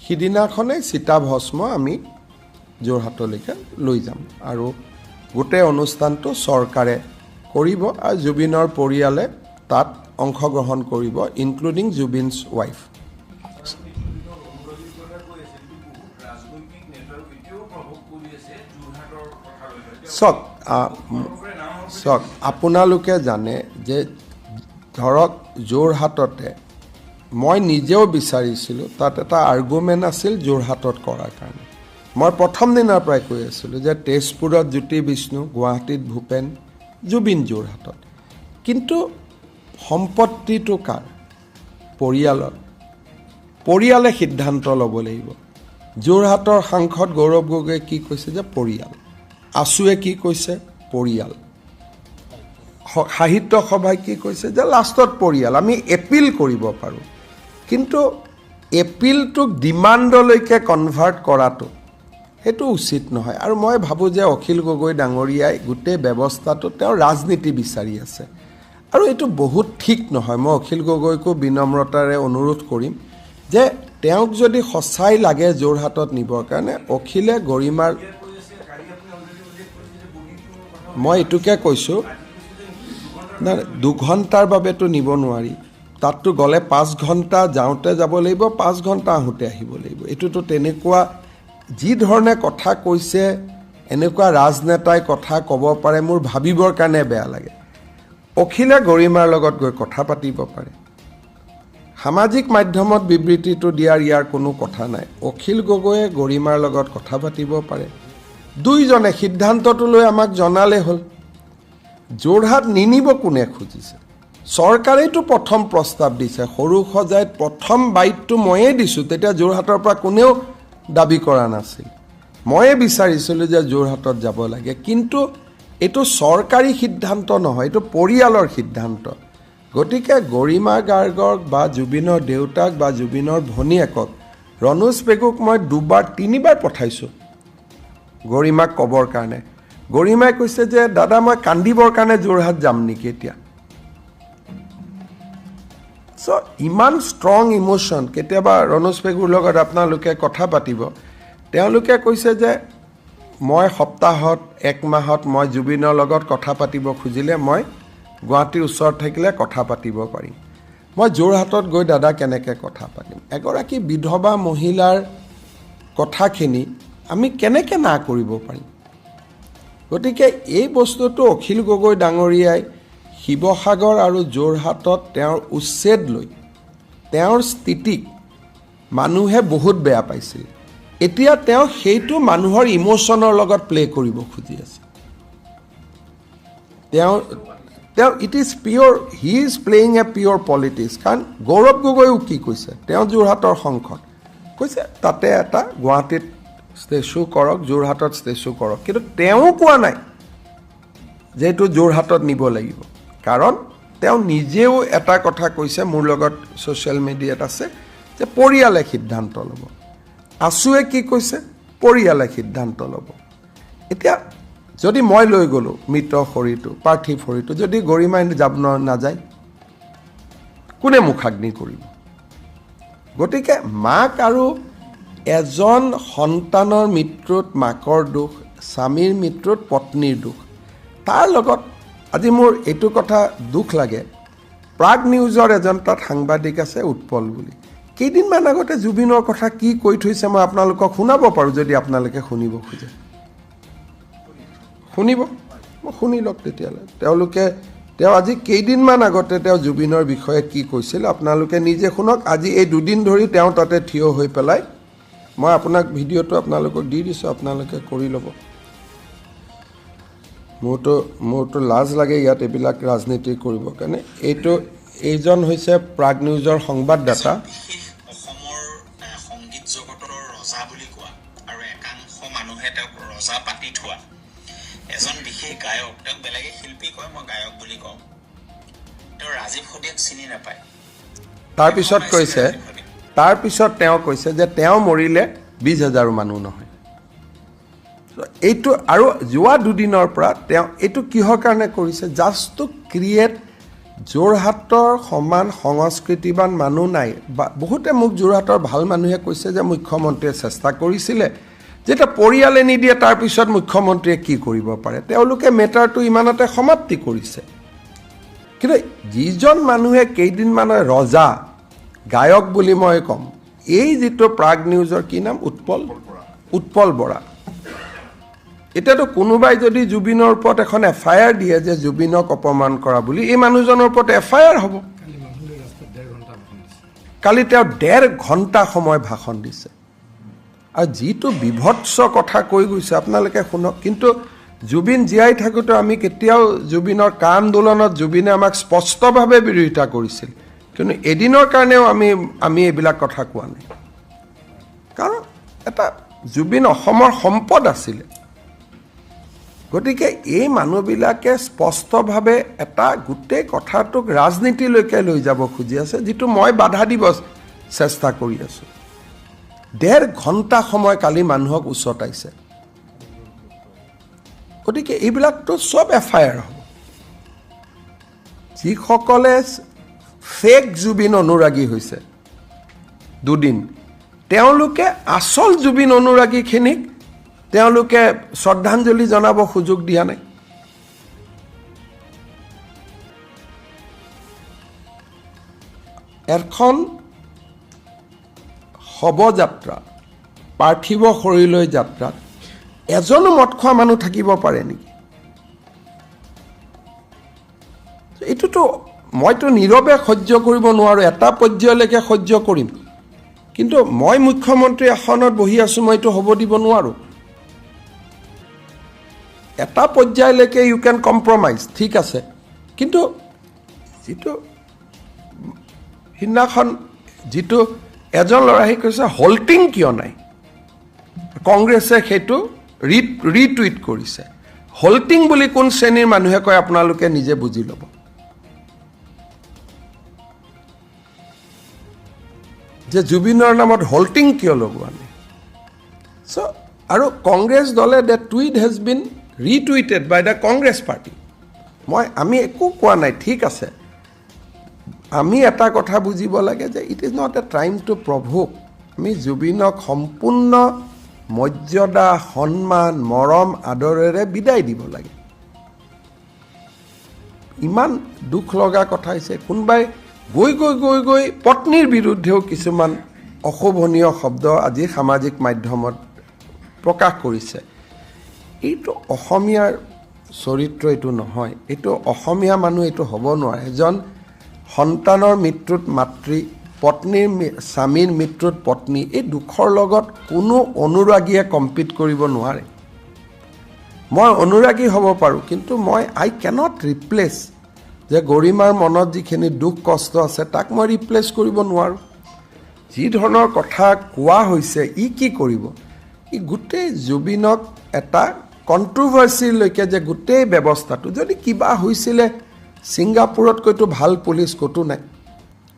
Speaker 1: সিদিনাখনেই চিতাভস্ম আমি যোৰহাটলৈকে লৈ যাম আৰু গোটেই অনুষ্ঠানটো চৰকাৰে কৰিব আৰু জুবিনৰ পৰিয়ালে তাত অংশগ্ৰহণ কৰিব, ইনক্লুডিং জুবিনছ ৱাইফ। চাওক চাওক, আপোনালোকে জানে যে ধৰক যোৰহাটতে মই নিজেও বিচাৰিছিলোঁ, তাত এটা আৰ্গুমেণ্ট আছিল যোৰহাটত কৰাৰ কাৰণে। মই প্ৰথম দিনাৰ পৰাই কৈ আছিলোঁ যে তেজপুৰত জ্যোতি বিষ্ণু, গুৱাহাটীত ভূপেন, জুবিন যোৰহাটত। কিন্তু সম্পত্তিটো কাৰ? পৰিয়ালৰ। পৰিয়ালে সিদ্ধান্ত ল'ব লাগিব। যোৰহাটৰ সাংসদ গৌৰৱ গগৈয়ে কি কৈছে যে পৰিয়াল, আছুৱে কি কৈছে পৰিয়াল, সাহিত্য সভাই কি কৈছে যে লাষ্টত পৰিয়াল। আমি এপিল কৰিব পাৰোঁ, কিন্তু এপিলটোক ডিমাণ্ডলৈকে কনভাৰ্ট কৰাটো সেইটো উচিত নহয়। আৰু মই ভাবোঁ যে অখিল গগৈ ডাঙৰীয়াই গোটেই ব্যৱস্থাটো তেওঁ ৰাজনীতি বিচাৰি আছে আৰু এইটো বহুত ঠিক নহয়। মই অখিল গগৈকো বিনম্ৰতাৰে অনুৰোধ কৰিম যে তেওঁক যদি সঁচাই লাগে যোৰহাটত নিবৰ কাৰণে, অখিলে গৰিমাৰ, মই এইটোকে কৈছোঁ, নাই, 2 ঘণ্টাৰ বাবেতো নিব নোৱাৰি। তাততো গ'লে 5 ঘণ্টা যাওঁতে যাব লাগিব, 5 ঘণ্টা আহোঁতে আহিব লাগিব। এইটোতো তেনেকুৱা যি ধৰণে কথা কৈছে, এনেকুৱা ৰাজনেতাই কথা ক'ব পাৰে, মোৰ ভাবিবৰ কাৰণে বেয়া লাগে। অখিলে গৰিমাৰ লগত গৈ কথা পাতিব পাৰে। সামাজিক মাধ্যমত বিবৃতিটো দিয়াৰ ইয়াৰ কোনো কথা নাই। অখিল গগৈয়ে গৰিমাৰ লগত কথা পাতিব পাৰে। দুইজনে সিদ্ধান্তটো লৈ আমাক জনালে হ'ল। যোৰহাট নিনিব কোনে খুজিছে? চৰকাৰেইতো প্ৰথম প্ৰস্তাৱ দিছে। সৰু সজাইত প্ৰথম বাইটটো ময়ে দিছোঁ। তেতিয়া যোৰহাটৰ পৰা কোনেও দাবী কৰা নাছিল। ময়ে বিচাৰিছিলোঁ যে যোৰহাটত যাব লাগে। কিন্তু এইটো চৰকাৰী সিদ্ধান্ত নহয়, এইটো পৰিয়ালৰ সিদ্ধান্ত। গতিকে গৰিমা গাৰ্গক বা জুবিনৰ দেউতাক বা জুবিনৰ ভনীয়েকক, ৰণোজ পেগুক মই দুবাৰ তিনিবাৰ পঠাইছোঁ গৰিমাক ক'বৰ কাৰণে। গৰিমাই কৈছে যে দাদা, মই কান্দিবৰ কাৰণে যোৰহাট যাম নেকি এতিয়া? চ' ইমান ষ্ট্ৰং ইম'শ্যন। কেতিয়াবা ৰণোজ পেগুৰ লগত আপোনালোকে কথা পাতিব। তেওঁলোকে কৈছে যে মই সপ্তাহত, এক মাহত মই জুবিনৰ লগত কথা পাতিব খুজিলে, মই গুৱাহাটীৰ ওচৰত থাকিলে কথা পাতিব পাৰিম। মই যোৰহাটত গৈ দাদা কেনেকৈ কথা পাতিম? এগৰাকী বিধৱা মহিলাৰ কথাখিনি আমি কেনেকৈ না কৰিব পাৰিম? গতিকে এই বস্তুটো অখিল গগৈ ডাঙৰীয়াই শিৱসাগৰ আৰু যোৰহাটত তেওঁৰ উচ্ছেদ লৈ তেওঁৰ স্থিতিক মানুহে বহুত বেয়া পাইছিল। এতিয়া তেওঁ সেইটো মানুহৰ ইম'শ্যনৰ লগত প্লে কৰিব খুজি আছে। তেওঁ তেওঁ it is pure, he is playing a pure politics. কাৰণ গৌৰৱ গগৈও কি কৈছে? তেওঁ যোৰহাটৰ সাংসদ, কৈছে তাতে এটা গুৱাহাটীত ষ্টেচু কৰক, যোৰহাটত ষ্টেচু কৰক। কিন্তু তেওঁ কোৱা নাই যে এইটো যোৰহাটত নিব লাগিব। কাৰণ তেওঁ নিজেও এটা কথা কৈছে, মোৰ লগত ছ'চিয়েল মিডিয়াত আছে, যে পৰিয়ালে সিদ্ধান্ত ল'ব। আছুৱে কি কৈছে? পৰিয়ালে সিদ্ধান্ত ল'ব। এতিয়া যদি মই লৈ গ'লোঁ মৃত শৰীৰটো, পাৰ্থিৱ শৰীৰটো, যদি গৰিমাই যাব নাযায়, কোনে মুখাগ্নি কৰিব? গতিকে মাক আৰু এজন সন্তানৰ মৃত্যুত মাকৰ দুখ, স্বামীৰ মৃত্যুত পত্নীৰ দুখ, তাৰ লগত আজি মোৰ এইটো কথা দুখ লাগে। প্ৰাগ নিউজৰ এজন তাত সাংবাদিক আছে উৎপল বুলি। কেইদিনমান আগতে জুবিনৰ কথা কি কৈ থৈছে মই আপোনালোকক শুনাব পাৰোঁ, যদি আপোনালোকে শুনিব খোজে। শুনিব? মই শুনি লওক তেতিয়াহ'লে। তেওঁ আজি কেইদিনমান আগতে তেওঁ জুবিনৰ বিষয়ে কি কৈছিল আপোনালোকে নিজে শুনক। আজি এই দুদিন ধৰি তেওঁ তাতে থিয় হৈ পেলাই, মই আপোনাক ভিডিঅ'টো আপোনালোকক দি দিছোঁ, আপোনালোকে কৰি ল'ব। মোৰতো লাজ লাগে ইয়াত এইবিলাক ৰাজনীতি কৰিবৰ কাৰণে। এইজন হৈছে প্ৰাগ নিউজৰ সংবাদদাতা।
Speaker 6: বিশেষ অসমৰ সংগীত জগতৰ ৰজা বুলি কোৱা আৰু একাংশ মানুহে তেওঁক ৰজা পাতি থোৱা এজন বিশেষ গায়ক, তেওঁক বেলেগে শিল্পী কয়, মই গায়ক বুলি কওঁ, তেওঁ ৰাজীৱ শদিয়াক চিনি নাপায়।
Speaker 1: তাৰপিছত তেওঁ কৈছে যে তেওঁ মৰিলে 20,000 মানুহ নহয়। এইটো আৰু যোৱা দুদিনৰ পৰা তেওঁ এইটো কিহৰ কাৰণে কৰিছে? জাষ্ট টু ক্ৰিয়েট, যোৰহাটৰ সমান সংস্কৃতিবান মানুহ নাই। বা বহুতে মোক যোৰহাটৰ ভাল মানুহে কৈছে যে মুখ্যমন্ত্ৰীয়ে চেষ্টা কৰিছিলে, যেতিয়া পৰিয়ালে নিদিয়ে তাৰপিছত মুখ্যমন্ত্ৰীয়ে কি কৰিব পাৰে? তেওঁলোকে মেটাৰটো ইমানতে সমাপ্তি কৰিছে। কিন্তু যিজন মানুহে কেইদিনমানৰ ৰজা গায়ক বুলি মই ক'ম, এই যিটো প্ৰাগ নিউজৰ কি নাম, উৎপল বৰা, এতিয়াতো কোনোবাই যদি জুবিনৰ ওপৰত এখন এফ I R দিয়ে যে জুবিনক অপমান কৰা বুলি, এই মানুহজনৰ ওপৰত এফ I R হ'ব। কালি তেওঁ 1.5 ঘণ্টা সময় ভাষণ দিছে আৰু যিটো বিভৎস কথা কৈ গৈছে আপোনালোকে শুনক। কিন্তু জুবিন জীয়াই থাকোঁতে আমি কেতিয়াও জুবিনৰ কা আন্দোলনত জুবিনে আমাক স্পষ্টভাৱে বিৰোধিতা কৰিছিল, কিন্তু এদিনৰ কাৰণেও আমি এইবিলাক কথা কোৱা নাই। কাৰণ এটা জুবিন অসমৰ সম্পদ আছিলে। গতিকে এই মানুহবিলাকে স্পষ্টভাৱে এটা গোটেই কথাটোক ৰাজনীতিলৈকে লৈ যাব খুজি আছে, যিটো মই বাধা দিব চেষ্টা কৰি আছোঁ। 1.5 ঘণ্টা সময় কালি মানুহক উচতাইছে। গতিকে এইবিলাকতো চব এফ I R হ'ব। যিসকলে ফেক জুবিন অনুৰাগী হৈছে দুদিন, তেওঁলোকে আচল জুবিন অনুৰাগীখিনিক তেওঁলোকে শ্ৰদ্ধাঞ্জলি জনাব সুযোগ দিয়া নাই। এখন শৱযাত্ৰা, পাৰ্থিৱ শৰীৰলৈ যাত্ৰাত এজনো মদ খোৱা মানুহ থাকিব পাৰে নেকি? এইটোতো মইতো নীৰৱে সহ্য কৰিব নোৱাৰোঁ, এটা পৰ্যায়লৈকে সহ্য কৰিম, কিন্তু মই মুখ্যমন্ত্ৰী আসনত বহি আছোঁ, মই এইটো হ'ব দিব নোৱাৰোঁ। এটা পৰ্যায়লৈকে ইউ কেন কম্প্ৰমাইজ, ঠিক আছে, কিন্তু যিটো সিদিনাখন যিটো এজন ল'ৰাই কৈছে হল্টিং কিয় নাই, কংগ্ৰেছে সেইটো ৰিটুইট কৰিছে। হল্টিং বুলি কোন শ্ৰেণীৰ মানুহে কয় আপোনালোকে নিজে বুজি ল'ব। যে জুবিনৰ নামত হল্টিং কিয় লগোৱা নাই। চ' আৰু কংগ্ৰেছ দলে the tweet has been retweeted by the Congress party. আমি একো কোৱা নাই, ঠিক আছে। আমি এটা কথা বুজিব লাগে যে it is not a time to provoke. আমি জুবিনক সম্পূৰ্ণ মৰ্যাদা, সন্মান, মৰম, আদৰেৰে বিদায় দিব লাগে। ইমান দুখ লগা কথা হৈছে, কোনোবাই গৈ গৈ গৈ গৈ পত্নীৰ বিৰুদ্ধেও কিছুমান অশোভনীয় শব্দ আজি সামাজিক মাধ্যমত প্ৰকাশ কৰিছে। এইটো অসমীয়াৰ চৰিত্ৰ এইটো নহয়, এইটো অসমীয়া মানুহ এইটো হ'ব নোৱাৰে। এজন সন্তানৰ মৃত্যুত মাতৃ, পত্নীৰ স্বামীৰ মৃত্যুত পত্নী, এই দুখৰ লগত কোনো অনুৰাগীয়ে কম্পিট কৰিব নোৱাৰে। মই অনুৰাগী হ'ব পাৰোঁ, কিন্তু মই আই কেনট ৰিপ্লেচ, যে গৰিমাৰ মনত যিখিনি দুখ কষ্ট আছে তাক মই ৰিপ্লেচ কৰিব নোৱাৰোঁ। যি ধৰণৰ কথা কোৱা হৈছে, ই কি কৰিব? ই গোটেই জুবিনক এটা কণ্ট্ৰভাৰ্চিলৈকে যে গোটেই ব্যৱস্থাটো যদি কিবা হৈছিলে, ছিংগাপুৰতকৈতো ভাল পুলিচ ক'তো নাই।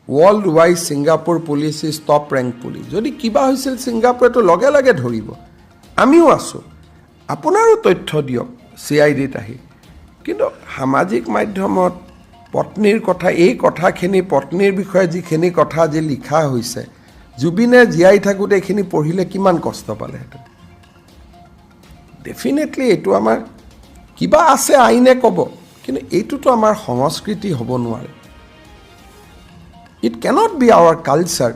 Speaker 1: World wise Singapore police is top rank police. যদি কিবা হৈছিল ছিংগাপুৰেতো লগে লগে ধৰিব। আমিও আছোঁ, আপোনাৰো তথ্য দিয়ক চি I ডিত আহি। কিন্তু সামাজিক মাধ্যমত পত্নীৰ কথা, এই কথাখিনি, পত্নীৰ বিষয়ে যিখিনি কথা আজি লিখা হৈছে, জুবিনে জীয়াই থাকোঁতে এইখিনি পঢ়িলে কিমান কষ্ট পালেহেঁতেন। ডেফিনেটলি এইটো আমাৰ কিবা আছে, আইনে ক'ব, কিন্তু এইটোতো আমাৰ সংস্কৃতি হ'ব নোৱাৰে। It cannot be our culture.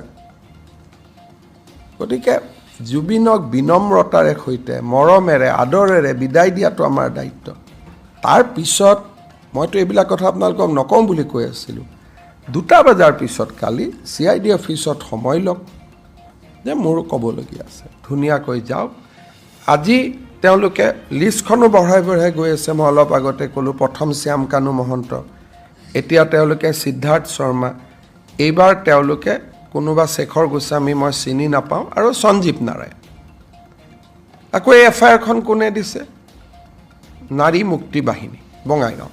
Speaker 1: গতিকে জুবিনক বিনম্ৰতাৰে সৈতে, মৰমেৰে, আদৰেৰে বিদায় দিয়াটো আমাৰ দায়িত্ব। তাৰপিছত মইতো এইবিলাক কথা আপোনালোকক নকওঁ বুলি কৈ আছিলোঁ। 2টা বজাৰ পিছত কালি CID অফিচত সময় লওক যে মোৰ ক'বলগীয়া আছে, ধুনীয়াকৈ যাওক। আজি তেওঁলোকে লিষ্টখনো বঢ়াই বঢ়াই গৈ আছে। মই অলপ আগতে ক'লোঁ, প্ৰথম শ্যাম কানু মহন্ত, এতিয়া তেওঁলোকে সিদ্ধাৰ্থ শৰ্মা, এইবাৰ তেওঁলোকে কোনোবা শেখৰ গোস্বামী মই চিনি নাপাওঁ, আৰু সঞ্জীৱ নাৰায়ণ। আকৌ এই FIRখন কোনে দিছে? নাৰী মুক্তি বাহিনী, বঙাইগাঁও।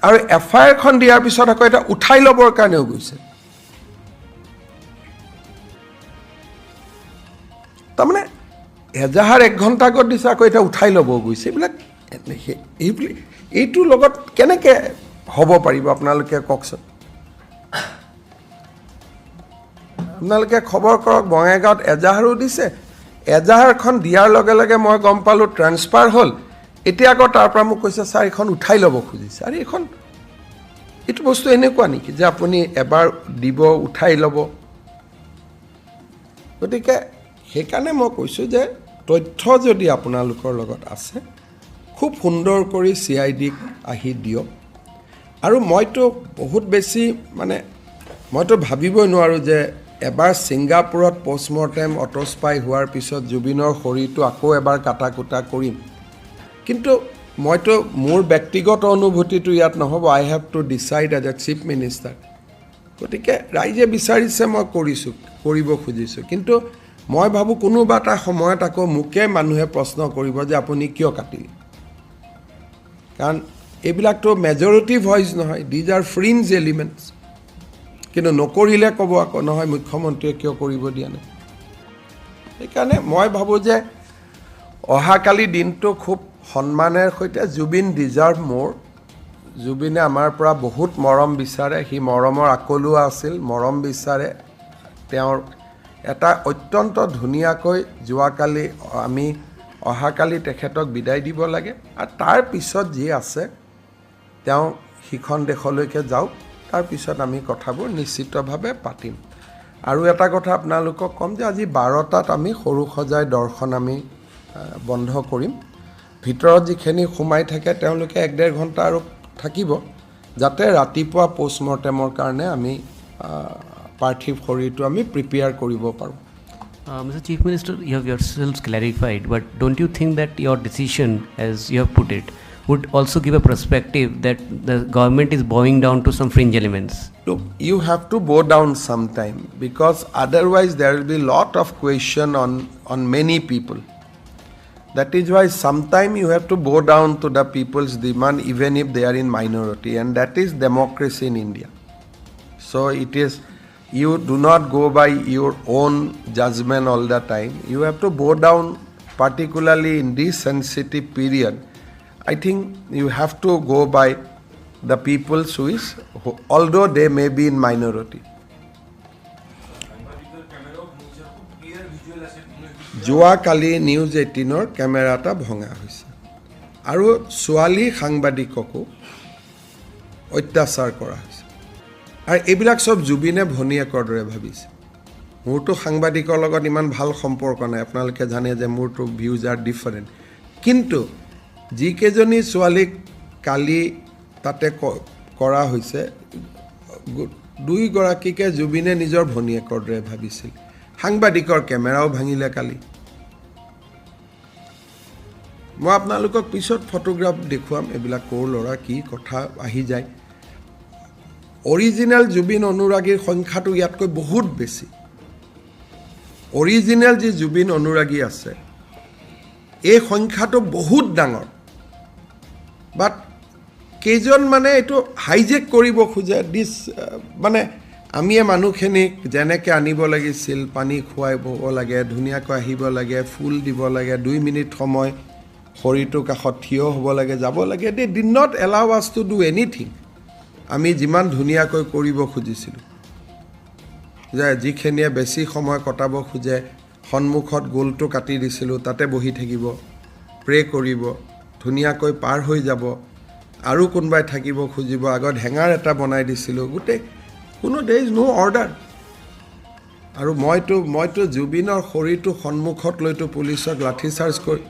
Speaker 1: আৰু FIRখন দিয়াৰ পিছত আকৌ এটা উঠাই ল'বৰ কাৰণেও গৈছে। তাৰমানে এজাহাৰ 1 ঘণ্টা আগত দিছে, আকৌ এতিয়া উঠাই ল'ব গৈছে। এইবিলাক এইটোৰ লগত কেনেকৈ হ'ব পাৰিব আপোনালোকে কওকচোন? আপোনালোকে খবৰ কৰক, বঙাইগাঁৱত এজাহাৰো দিছে। এজাহাৰখন দিয়াৰ লগে লগে মই গম পালোঁ ট্ৰেন্সফাৰ হ'ল। এতিয়া আকৌ তাৰ পৰা মোক কৈছে ছাৰ এইখন উঠাই ল'ব খুজিছে। আৰে এইখন, এইটো বস্তু এনেকুৱা নেকি যে আপুনি এবাৰ দিব উঠাই ল'ব? গতিকে সেইকাৰণে মই কৈছোঁ যে তথ্য যদি আপোনালোকৰ লগত আছে খুব সুন্দৰ কৰি CIDক আহি দিয়ক। আৰু মইতো বহুত বেছি মানে মইতো ভাবিবই নোৱাৰোঁ যে এবাৰ ছিংগাপুৰত পষ্টমৰ্টেম অট'স্পাই হোৱাৰ পিছত জুবিনৰ শৰীৰটো আকৌ এবাৰ কাটা কুটা কৰিম। কিন্তু মইতো মোৰ ব্যক্তিগত অনুভূতিটো ইয়াত নহ'ব। I have to decide as a chief minister. গতিকে ৰাইজে বিচাৰিছে, মই কৰিছোঁ, কৰিব খুজিছোঁ। কিন্তু মই ভাবোঁ কোনোবা এটা সময়ত আকৌ মোকে মানুহে প্ৰশ্ন কৰিব যে আপুনি কিয় কাটিলে? কাৰণ এইবিলাকতো মেজৰিটি ভইচ নহয়, these are fringe elements. কিন্তু নকৰিলে ক'ব আকৌ নহয় মুখ্যমন্ত্ৰীয়ে কিয় কৰিব দিয়া নাই। সেইকাৰণে মই ভাবোঁ যে অহাকালি দিনটো খুব সন্মানেৰ সৈতে, জুবিন ডিজাৰ্ভ মোৰ, জুবিনে আমাৰ পৰা বহুত মৰম বিচাৰে, সি মৰমৰ আকলুৱা আছিল, মৰম বিচাৰে। তেওঁৰ এটা অত্যন্ত ধুনীয়াকৈ যোৱাকালি আমি অহাকালি তেখেতক বিদায় দিব লাগে। আৰু তাৰ পিছত যি আছে তেওঁ সিখন দেশলৈকে যাওক, তাৰপিছত আমি কথাবোৰ নিশ্চিতভাৱে পাতিম। আৰু এটা কথা আপোনালোকক ক'ম যে আজি 12টাত আমি সৰু সজাই দৰ্শন আমি বন্ধ কৰিম। ভিতৰত যিখিনি সোমাই থাকে তেওঁলোকে 1-1.5 ঘণ্টা আৰু থাকিব, যাতে ৰাতিপুৱা পষ্টমৰ্টেমৰ কাৰণে আমি পাৰ্থিৱ শৰীৰটো আমি প্ৰিপেয়াৰ কৰিব পাৰোঁ।
Speaker 3: Mr. Chief Minister, you have yourselves clarified, but don't you think that your decision, as you have put it, would also give a perspective that the government is bowing down to some fringe elements?
Speaker 1: Look, you have to bow down sometime, because otherwise there will be lot of question on many people. That is why sometime you have to bow down to the people's demand even if they are in minority, and that is democracy in India. So it is, you do not go by your own judgment all the time. You have to bow down, particularly in this sensitive period. I think you have to go by the people's wish, although they may be in minority. যোৱাকালি news 18ৰ camera এটা ভঙা হৈছে আৰু ছোৱালী সাংবাদিককো অত্যাচাৰ কৰা হৈছে। আৰু এইবিলাক চব জুবিনে ভনীয়েকৰ দৰে ভাবিছে। মোৰতো সাংবাদিকৰ লগত ইমান ভাল সম্পৰ্ক নাই, আপোনালোকে জানে যে মোৰতো ভিউজ আৰ ডিফাৰেণ্ট। কিন্তু যিকেইজনী ছোৱালীক কালি তাতে কৰা হৈছে, দুয়োগৰাকীকে জুবিনে নিজৰ ভনীয়েকৰ দৰে ভাবিছিল। সাংবাদিকৰ কেমেৰাও ভাঙিলে কালি। মই আপোনালোকক পিছত ফটোগ্ৰাফ দেখুৱাম, এইবিলাক ক'ৰ ল'ৰা কি কথা আহি যায়। অৰিজিনেল জুবিন অনুৰাগীৰ সংখ্যাটো ইয়াতকৈ বহুত বেছি। অৰিজিনেল যি জুবিন অনুৰাগী আছে এই সংখ্যাটো বহুত ডাঙৰ, বাট কেইজন মানে এইটো হাইজেক কৰিব খোজে। দিছ মানে আমিয়ে মানুহখিনিক যেনেকৈ আনিব লাগিছিল, পানী খুৱাব লাগে, ধুনীয়াকৈ আহিব লাগে, ফুল দিব লাগে, 2 মিনিট সময় শৰীৰটোৰ কাষত থিয় হ'ব লাগে, যাব লাগে। They did not allow us to do anything. আমি যিমান ধুনীয়াকৈ কৰিব খুজিছিলোঁ যে যিখিনিয়ে বেছি সময় কটাব খোজে সন্মুখত গোলটো কাটি দিছিলোঁ, তাতে বহি থাকিব, প্ৰে কৰিব, ধুনীয়াকৈ পাৰ হৈ যাব। আৰু কোনোবাই থাকিব খুজিব, আগত হেঙাৰ এটা বনাই দিছিলোঁ। গোটেই কোনো, there is no order. আৰু মইতো জুবিনৰ শৰীৰটো সন্মুখত লৈতো পুলিচক লাঠি চাৰ্জ কৰি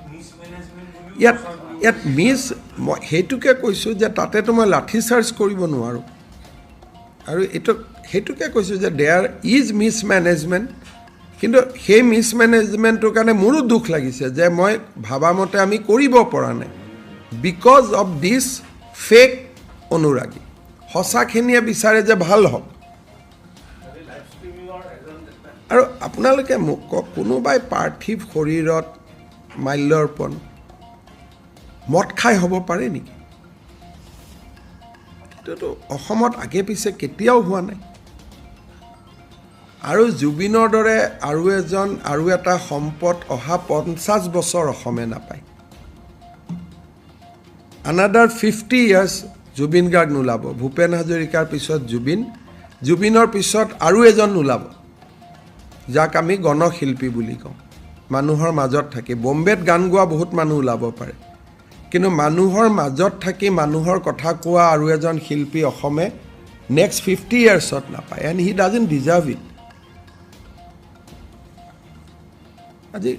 Speaker 1: ইয়াত মিছ, মই সেইটোকে কৈছোঁ যে তাতেতো মই লাঠি চাৰ্জ কৰিব নোৱাৰোঁ। আৰু এইটো সেইটোকে কৈছোঁ যে there is miss management, কিন্তু সেই মিছ মেনেজমেণ্টটোৰ কাৰণে মোৰো দুখ লাগিছে যে মই ভাবামতে আমি কৰিব পৰা নাই because of this fake অনুৰাগী। সঁচাখিনিয়ে বিচাৰে যে ভাল হওক। আৰু আপোনালোকে মোক কওক, কোনোবাই পাৰ্থিৱ শৰীৰত মাল্যাৰ্পণ মদ খাই হ'ব পাৰে নেকি? এইটোতো অসমত আগে পিছে কেতিয়াও হোৱা নাই। আৰু জুবিনৰ দৰে আৰু এজন আৰু এটা সম্পদ অহা 50 বছৰ অসমে নাপায়। আনাডাৰ 50 ইয়াৰ্ছ জুবিন গাৰ্গ নোলাব, ভূপেন হাজৰিকাৰ পিছত জুবিন, জুবিনৰ পিছত আৰু এজন নোলাব যাক আমি গণশিল্পী বুলি কওঁ। মানুহৰ মাজত থাকি বম্বেত গান গোৱা বহুত মানুহ ওলাব পাৰে, কিন্তু মানুহৰ মাজত থাকি মানুহৰ কথা কোৱা আৰু এজন শিল্পী অসমে নেক্সট 50 ইয়াৰ্ছত নাপায়। And he doesn't deserve it. আজি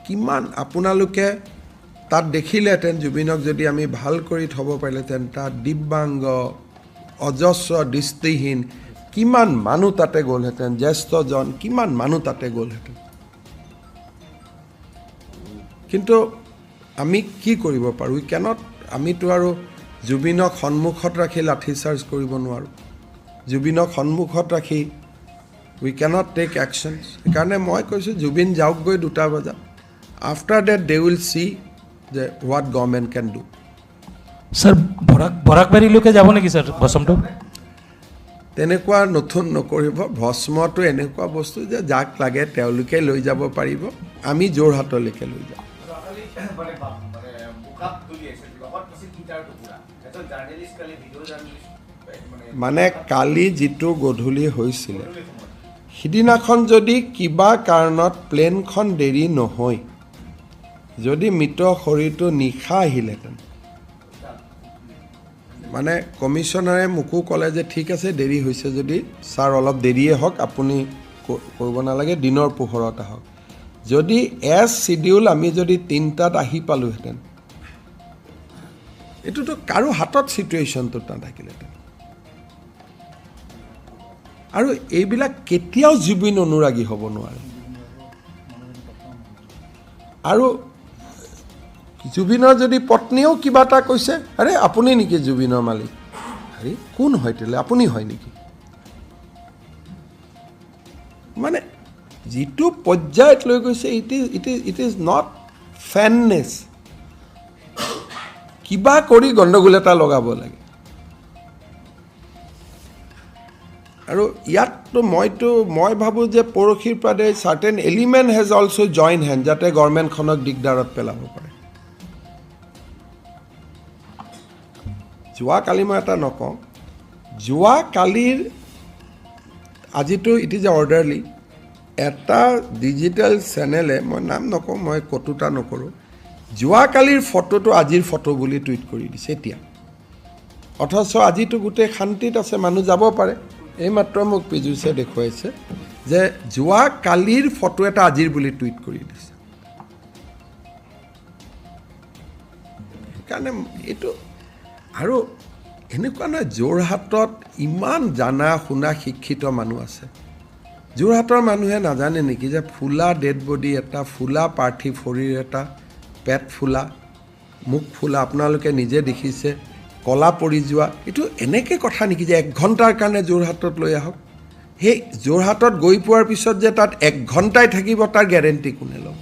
Speaker 1: কিমান আপোনালোকে তাত দেখিলেহেঁতেন জুবিনক যদি আমি ভাল কৰি থ'ব পাৰিলেহেঁতেন, তাত দিব্যাংগ, অজস্ৰ দৃষ্টিহীন কিমান মানুহ তাতে গ'লহেঁতেন, জ্যেষ্ঠজন কিমান মানুহ তাতে গ'লহেঁতেন। কিন্তু আমি কি কৰিব পাৰোঁ? উই কেনট, আমিতো আৰু জুবিনক সন্মুখত ৰাখি লাঠি চাৰ্জ কৰিব নোৱাৰোঁ, জুবিনক সন্মুখত ৰাখি উই কেনট টেক একশ্যনছ। সেইকাৰণে মই কৈছোঁ জুবিন যাওকগৈ 2টা বজাত, after that they will see যে what government can do.
Speaker 5: Sir, বৰাকবাৰীলৈকে যাব নেকি ছাৰ ভস্মটো?
Speaker 1: তেনেকুৱা নতুন নকৰিব। ভস্মটো এনেকুৱা বস্তু যে যাক লাগে তেওঁলোকে লৈ যাব পাৰিব, আমি যোৰহাটলৈকে লৈ যাম। মানে কালি যিটো গধূলি হৈছিলে, সিদিনাখন যদি কিবা কাৰণত প্লেনখন দেৰি নহয়, যদি মৃত শৰীৰটো নিশা আহিলেহেঁতেন, মানে কমিশ্যনাৰে মোকো ক'লে যে ঠিক আছে দেৰি হৈছে যদি ছাৰ অলপ দেৰিয়ে হওক, আপুনি কৰিব নালাগে, দিনৰ পোহৰত আহক। যদি এজ চিডিউল আমি যদি 3টাত আহি পালোহেঁতেন, এইটোতো কাৰো হাতত চিটুৱেশ্যনটোত নাথাকিলেহেঁতেন। আৰু এইবিলাক কেতিয়াও জুবিন অনুৰাগী হ'ব নোৱাৰে। আৰু জুবিনৰ যদি পত্নীয়েও কিবা এটা কৈছে, আৰে আপুনি নেকি জুবিনৰ মালিক? আৰে কোন হয় তেতিয়াহ'লে, আপুনি হয় নেকি? মানে যিটো পৰ্যায়ত লৈ গৈছে, it is it is it is not fairness. কিবা কৰি গণ্ডগোল এটা লগাব লাগে। আৰু ইয়াততো মই ভাবোঁ যে পৰহিৰ পৰা certain element has also join hand, যাতে গভৰ্ণমেণ্টখনক দিগদাৰত পেলাব পাৰে। যোৱাকালি মই এটা নকওঁ, যোৱাকালিৰ আজিতো it is a orderly, এটা ডিজিটেল চেনেলে, মই নাম নকওঁ, মই কটুতা নকৰোঁ, যোৱাকালিৰ ফটোটো আজিৰ ফটো বুলি টুইট কৰি দিছে এতিয়া। অথচ আজিতো গোটেই শান্তিত আছে, মানুহ যাব পাৰে। এইমাত্ৰ মোক পীযুষে দেখুৱাইছে যে যোৱাকালিৰ ফটো এটা আজিৰ বুলি টুইট কৰি দিছে। সেইকাৰণে এইটো আৰু এনেকুৱা নহয়, যোৰহাটত ইমান জানা শুনা শিক্ষিত মানুহ আছে, যোৰহাটৰ মানুহে নাজানে নেকি যে ফুলা ডেড বডি এটা, ফুলা পাৰ্থিৱ শৰীৰ এটা, পেট ফুলা, মুখ ফুলা, আপোনালোকে নিজে দেখিছে, কলা পৰি যোৱা, এইটো এনেকৈ কথা নেকি যে 1 ঘণ্টাৰ কাৰণে যোৰহাটত লৈ আহক? সেই যোৰহাটত গৈ পোৱাৰ পিছত যে তাত 1 ঘণ্টাই থাকিব, তাৰ গেৰেণ্টি কোনে ল'ব?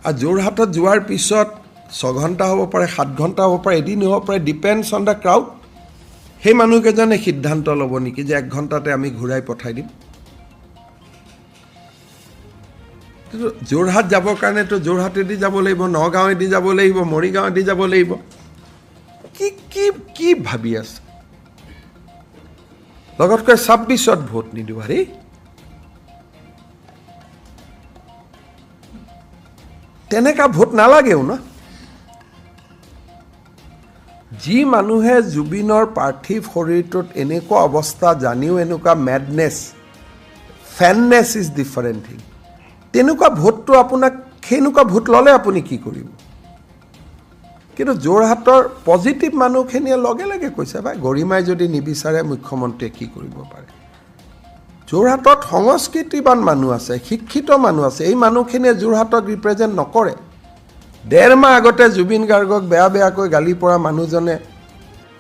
Speaker 1: আৰু যোৰহাটত যোৱাৰ পিছত 6 ঘণ্টা হ'ব পাৰে, 7 ঘণ্টা হ'ব পাৰে, এদিন হ'ব পাৰে, ডিপেণ্ডছ অন the crowd. সেই মানুহকেইজনে সিদ্ধান্ত ল'ব নেকি যে 1 ঘণ্টাতে আমি ঘূৰাই পঠাই দিম? যোৰহাট যাবৰ কাৰণেতো যোৰহাটেদি যাব লাগিব, নগাঁৱেদি যাব লাগিব, মৰিগাঁৱেদি যাব লাগিব। কি কি কি ভাবি আছে? লগতকৈ 26ত ভোট নিদিওঁ। আৰে তেনেকা ভোট নালাগেও ন। যি মানুহে জুবিনৰ পাৰ্থিৱ শৰীৰটোত এনেকুৱা অৱস্থা জানিও এনেকুৱা মেডনেছ, Fanness is different thing. তেনেকুৱা ভোটটো আপোনাক, সেনেকুৱা ভোট ল'লে আপুনি কি কৰিব? কিন্তু যোৰহাটৰ পজিটিভ মানুহখিনিয়ে লগে লগে কৈছে, ভাই, গৰিমাই যদি নিবিচাৰে, মুখ্যমন্ত্ৰীয়ে কি কৰিব পাৰে? যোৰহাটত সংস্কৃতিবান মানুহ আছে, শিক্ষিত মানুহ আছে। এই মানুহখিনিয়ে যোৰহাটক ৰিপ্ৰেজেণ্ট নকৰে। 1.5 মাহ আগতে জুবিন গাৰ্গক বেয়া বেয়াকৈ গালি পৰা মানুহজনে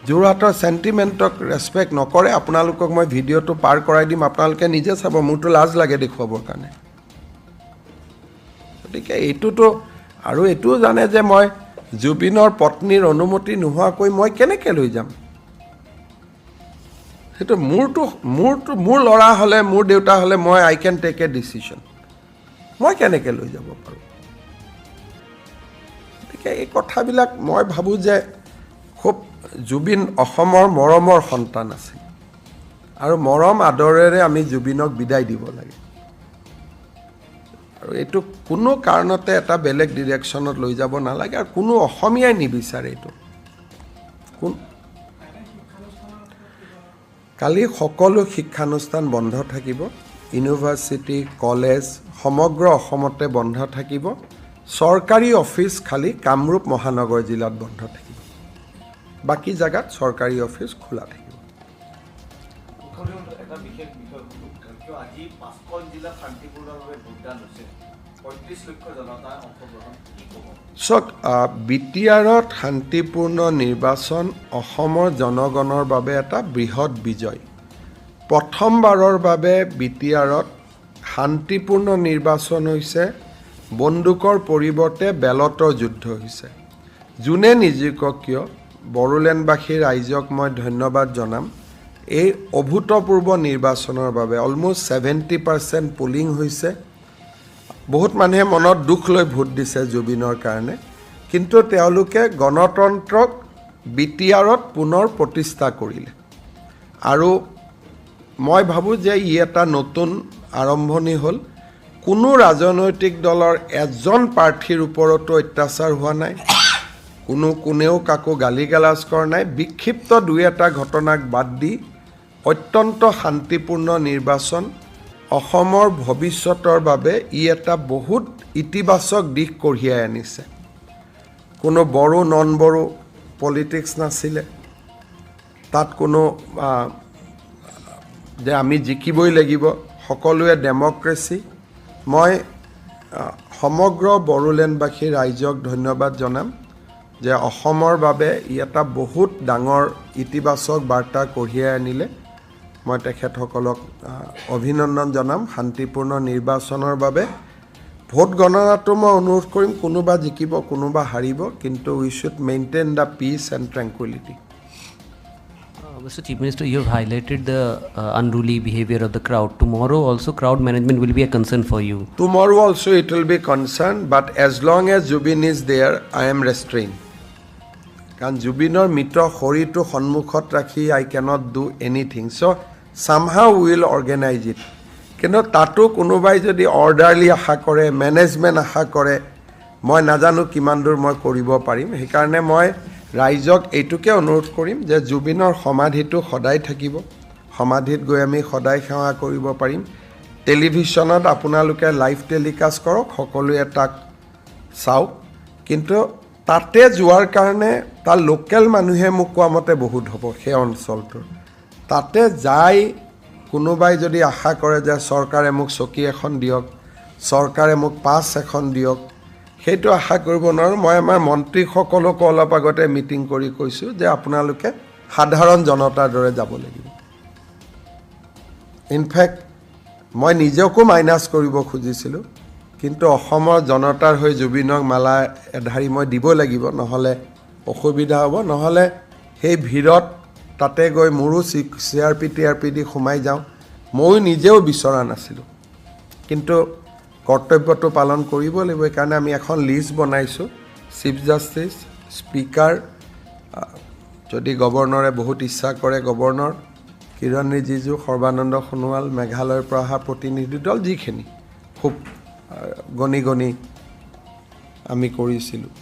Speaker 1: যোৰহাটৰ চেণ্টিমেণ্টক ৰেচপেক্ট নকৰে। আপোনালোকক মই ভিডিঅ'টো পাৰ কৰাই দিম, আপোনালোকে নিজে চাব। মোৰতো লাজ লাগে দেখুৱাবৰ কাৰণে। গতিকে এইটোতো আৰু এইটোও জানে যে মই জুবিনৰ পত্নীৰ অনুমতি নোহোৱাকৈ মই কেনেকৈ লৈ যাম? সেইটো মোৰতো মোৰ ল'ৰা হ'লে, মোৰ দেউতা হ'লে মই I can take a decision. মই কেনেকৈ লৈ যাব পাৰোঁ? গতিকে এই কথাবিলাক মই ভাবোঁ যে খুব জুবিন অসমৰ মৰমৰ সন্তান আছিল আৰু মৰম আদৰেৰে আমি জুবিনক বিদায় দিব লাগে। আৰু এইটো কোনো কাৰণতে এটা বেলেগ ডিৰেকশ্যনত লৈ যাব নালাগে আৰু কোনো অসমীয়াই নিবিচাৰে এইটো। কোন কালি সকলো শিক্ষানুষ্ঠান বন্ধ থাকিব। ইউনিভাৰ্চিটি, কলেজ সমগ্ৰ অসমতে বন্ধ থাকিব। চৰকাৰী অফিচ খালী কামৰূপ মহানগৰ জিলাত বন্ধ থাকিব, বাকী জেগাত চৰকাৰী অফিচ খোলা থাকিব।
Speaker 7: এটা বিশেষ বিষয় সুধো কিয়, আজি পাঁচখন জিলাত শান্তিপূৰ্ণভাৱে ভোটদান হৈছে, 35 লক্ষ জনতাৰ অংশগ্ৰহণ, কি ক'ব?
Speaker 1: চাওক, বিটিআৰত শান্তিপূৰ্ণ নিৰ্বাচন অসমৰ জনগণৰ বাবে এটা বৃহৎ বিজয়। প্ৰথমবাৰৰ বাবে বিটিআৰত শান্তিপূৰ্ণ নিৰ্বাচন হৈছে। বন্দুকৰ পৰিৱৰ্তে বেলটৰ যুদ্ধ হৈছে। যোনে নিজিকক কিয়, বড়োলেণ্ডবাসী ৰাইজক মই ধন্যবাদ জনাম এই অভূতপূৰ্ব নিৰ্বাচনৰ বাবে। অলমষ্ট 70% পলিং হৈছে। বহুত মানুহে মনত দুখ লৈ ভোট দিছে জুবিনৰ কাৰণে, কিন্তু তেওঁলোকে গণতন্ত্ৰক বিটিআৰত পুনৰ প্ৰতিষ্ঠা কৰিলে। আৰু মই ভাবোঁ যে ই এটা নতুন আৰম্ভণি হ'ল। কোনো ৰাজনৈতিক দলৰ এজন প্ৰাৰ্থীৰ ওপৰতো অত্যাচাৰ হোৱা নাই, কোনেও কাকো গালি গালাজ কৰা নাই। বিক্ষিপ্ত দুই এটা ঘটনাক বাদ দি অত্যন্ত শান্তিপূৰ্ণ নিৰ্বাচন। অসমৰ ভৱিষ্যতৰ বাবে ই এটা বহুত ইতিবাচক দিশ কঢ়িয়াই আনিছে। কোনো বড়ো নন বড়ো পলিটিক্স নাছিলে তাত, কোনো যে আমি জিকিবই লাগিব, সকলোৱে ডেম'ক্ৰেচি। মই সমগ্ৰ বড়োলেণ্ডবাসী ৰাইজক ধন্যবাদ জনাম যে অসমৰ বাবে ই এটা বহুত ডাঙৰ ইতিবাচক বাৰ্তা কঢ়িয়াই আনিলে। মই তেখেতসকলক অভিনন্দন জনাম শান্তিপূৰ্ণ নিৰ্বাচনৰ বাবে। ভোট গণনাটো মই অনুৰোধ কৰিম, কোনোবা জিকিব, কোনোবা হাৰিব, কিন্তু we should maintain the peace and tranquility.
Speaker 3: Mr. Chief Minister, you have highlighted the unruly behavior of the crowd. Tomorrow also, crowd management will be a concern for you.
Speaker 1: Tomorrow also it will be concern, but as long as Zubeen is there, I am restrained. কাৰণ জুবিনৰ মৃত শৰীৰটো সন্মুখত ৰাখি I can't do anything. So' somehow will organise it. কিন্তু তাতো কোনোবাই যদি অৰ্ডাৰলি আশা কৰে, মেনেজমেণ্ট আশা কৰে, মই নাজানো কিমান দূৰ মই কৰিব পাৰিম। সেইকাৰণে মই ৰাইজক এইটোকে অনুৰোধ কৰিম যে জুবিনৰ সমাধিটো সদায় থাকিব, সমাধিত গৈ আমি সদায় সেৱা কৰিব পাৰিম। টেলিভিশ্যনত আপোনালোকে লাইভ টেলিকাষ্ট কৰক, সকলোৱে তাক চাওক। কিন্তু তাতে যোৱাৰ কাৰণে তাৰ লোকেল মানুহে মোক কোৱা মতে বহুত হ'ব সেই অঞ্চলটোৰ। তাতে যাই কোনোবাই যদি আশা কৰে যে চৰকাৰে মোক চকী এখন দিয়ক, চৰকাৰে মোক পাছ এখন দিয়ক, সেইটো আশা কৰিব নোৱাৰোঁ। মই আমাৰ মন্ত্ৰীসকলকো অলপ আগতে মিটিং কৰি কৈছোঁ যে আপোনালোকে সাধাৰণ জনতাৰ দৰে যাব লাগিব। ইনফেক্ট মই নিজকো মাইনাছ কৰিব খুজিছিলোঁ, কিন্তু অসমৰ জনতাৰ হৈ জুবিনক মালা এধাৰি মই দিব লাগিব, নহ'লে অসুবিধা হ'ব। নহ'লে সেই ভিৰত তাতে গৈ মোৰো C R P T R P দি সোমাই যাওঁ। ময়ো নিজেও বিচৰা নাছিলোঁ, কিন্তু কৰ্তব্যটো পালন কৰিব লাগিব। সেইকাৰণে আমি এখন লিষ্ট বনাইছোঁ, চিফ জাষ্টিছ, স্পীকাৰ, যদি গভৰ্ণৰে বহুত ইচ্ছা কৰে গভৰ্ণৰ, কিৰণ ৰিজিজু, সৰ্বানন্দ সোণোৱাল, মেঘালয়ৰ পৰা অহা প্ৰতিনিধি দল, যিখিনি খুব গণি গণি আমি কৰিছিলোঁ।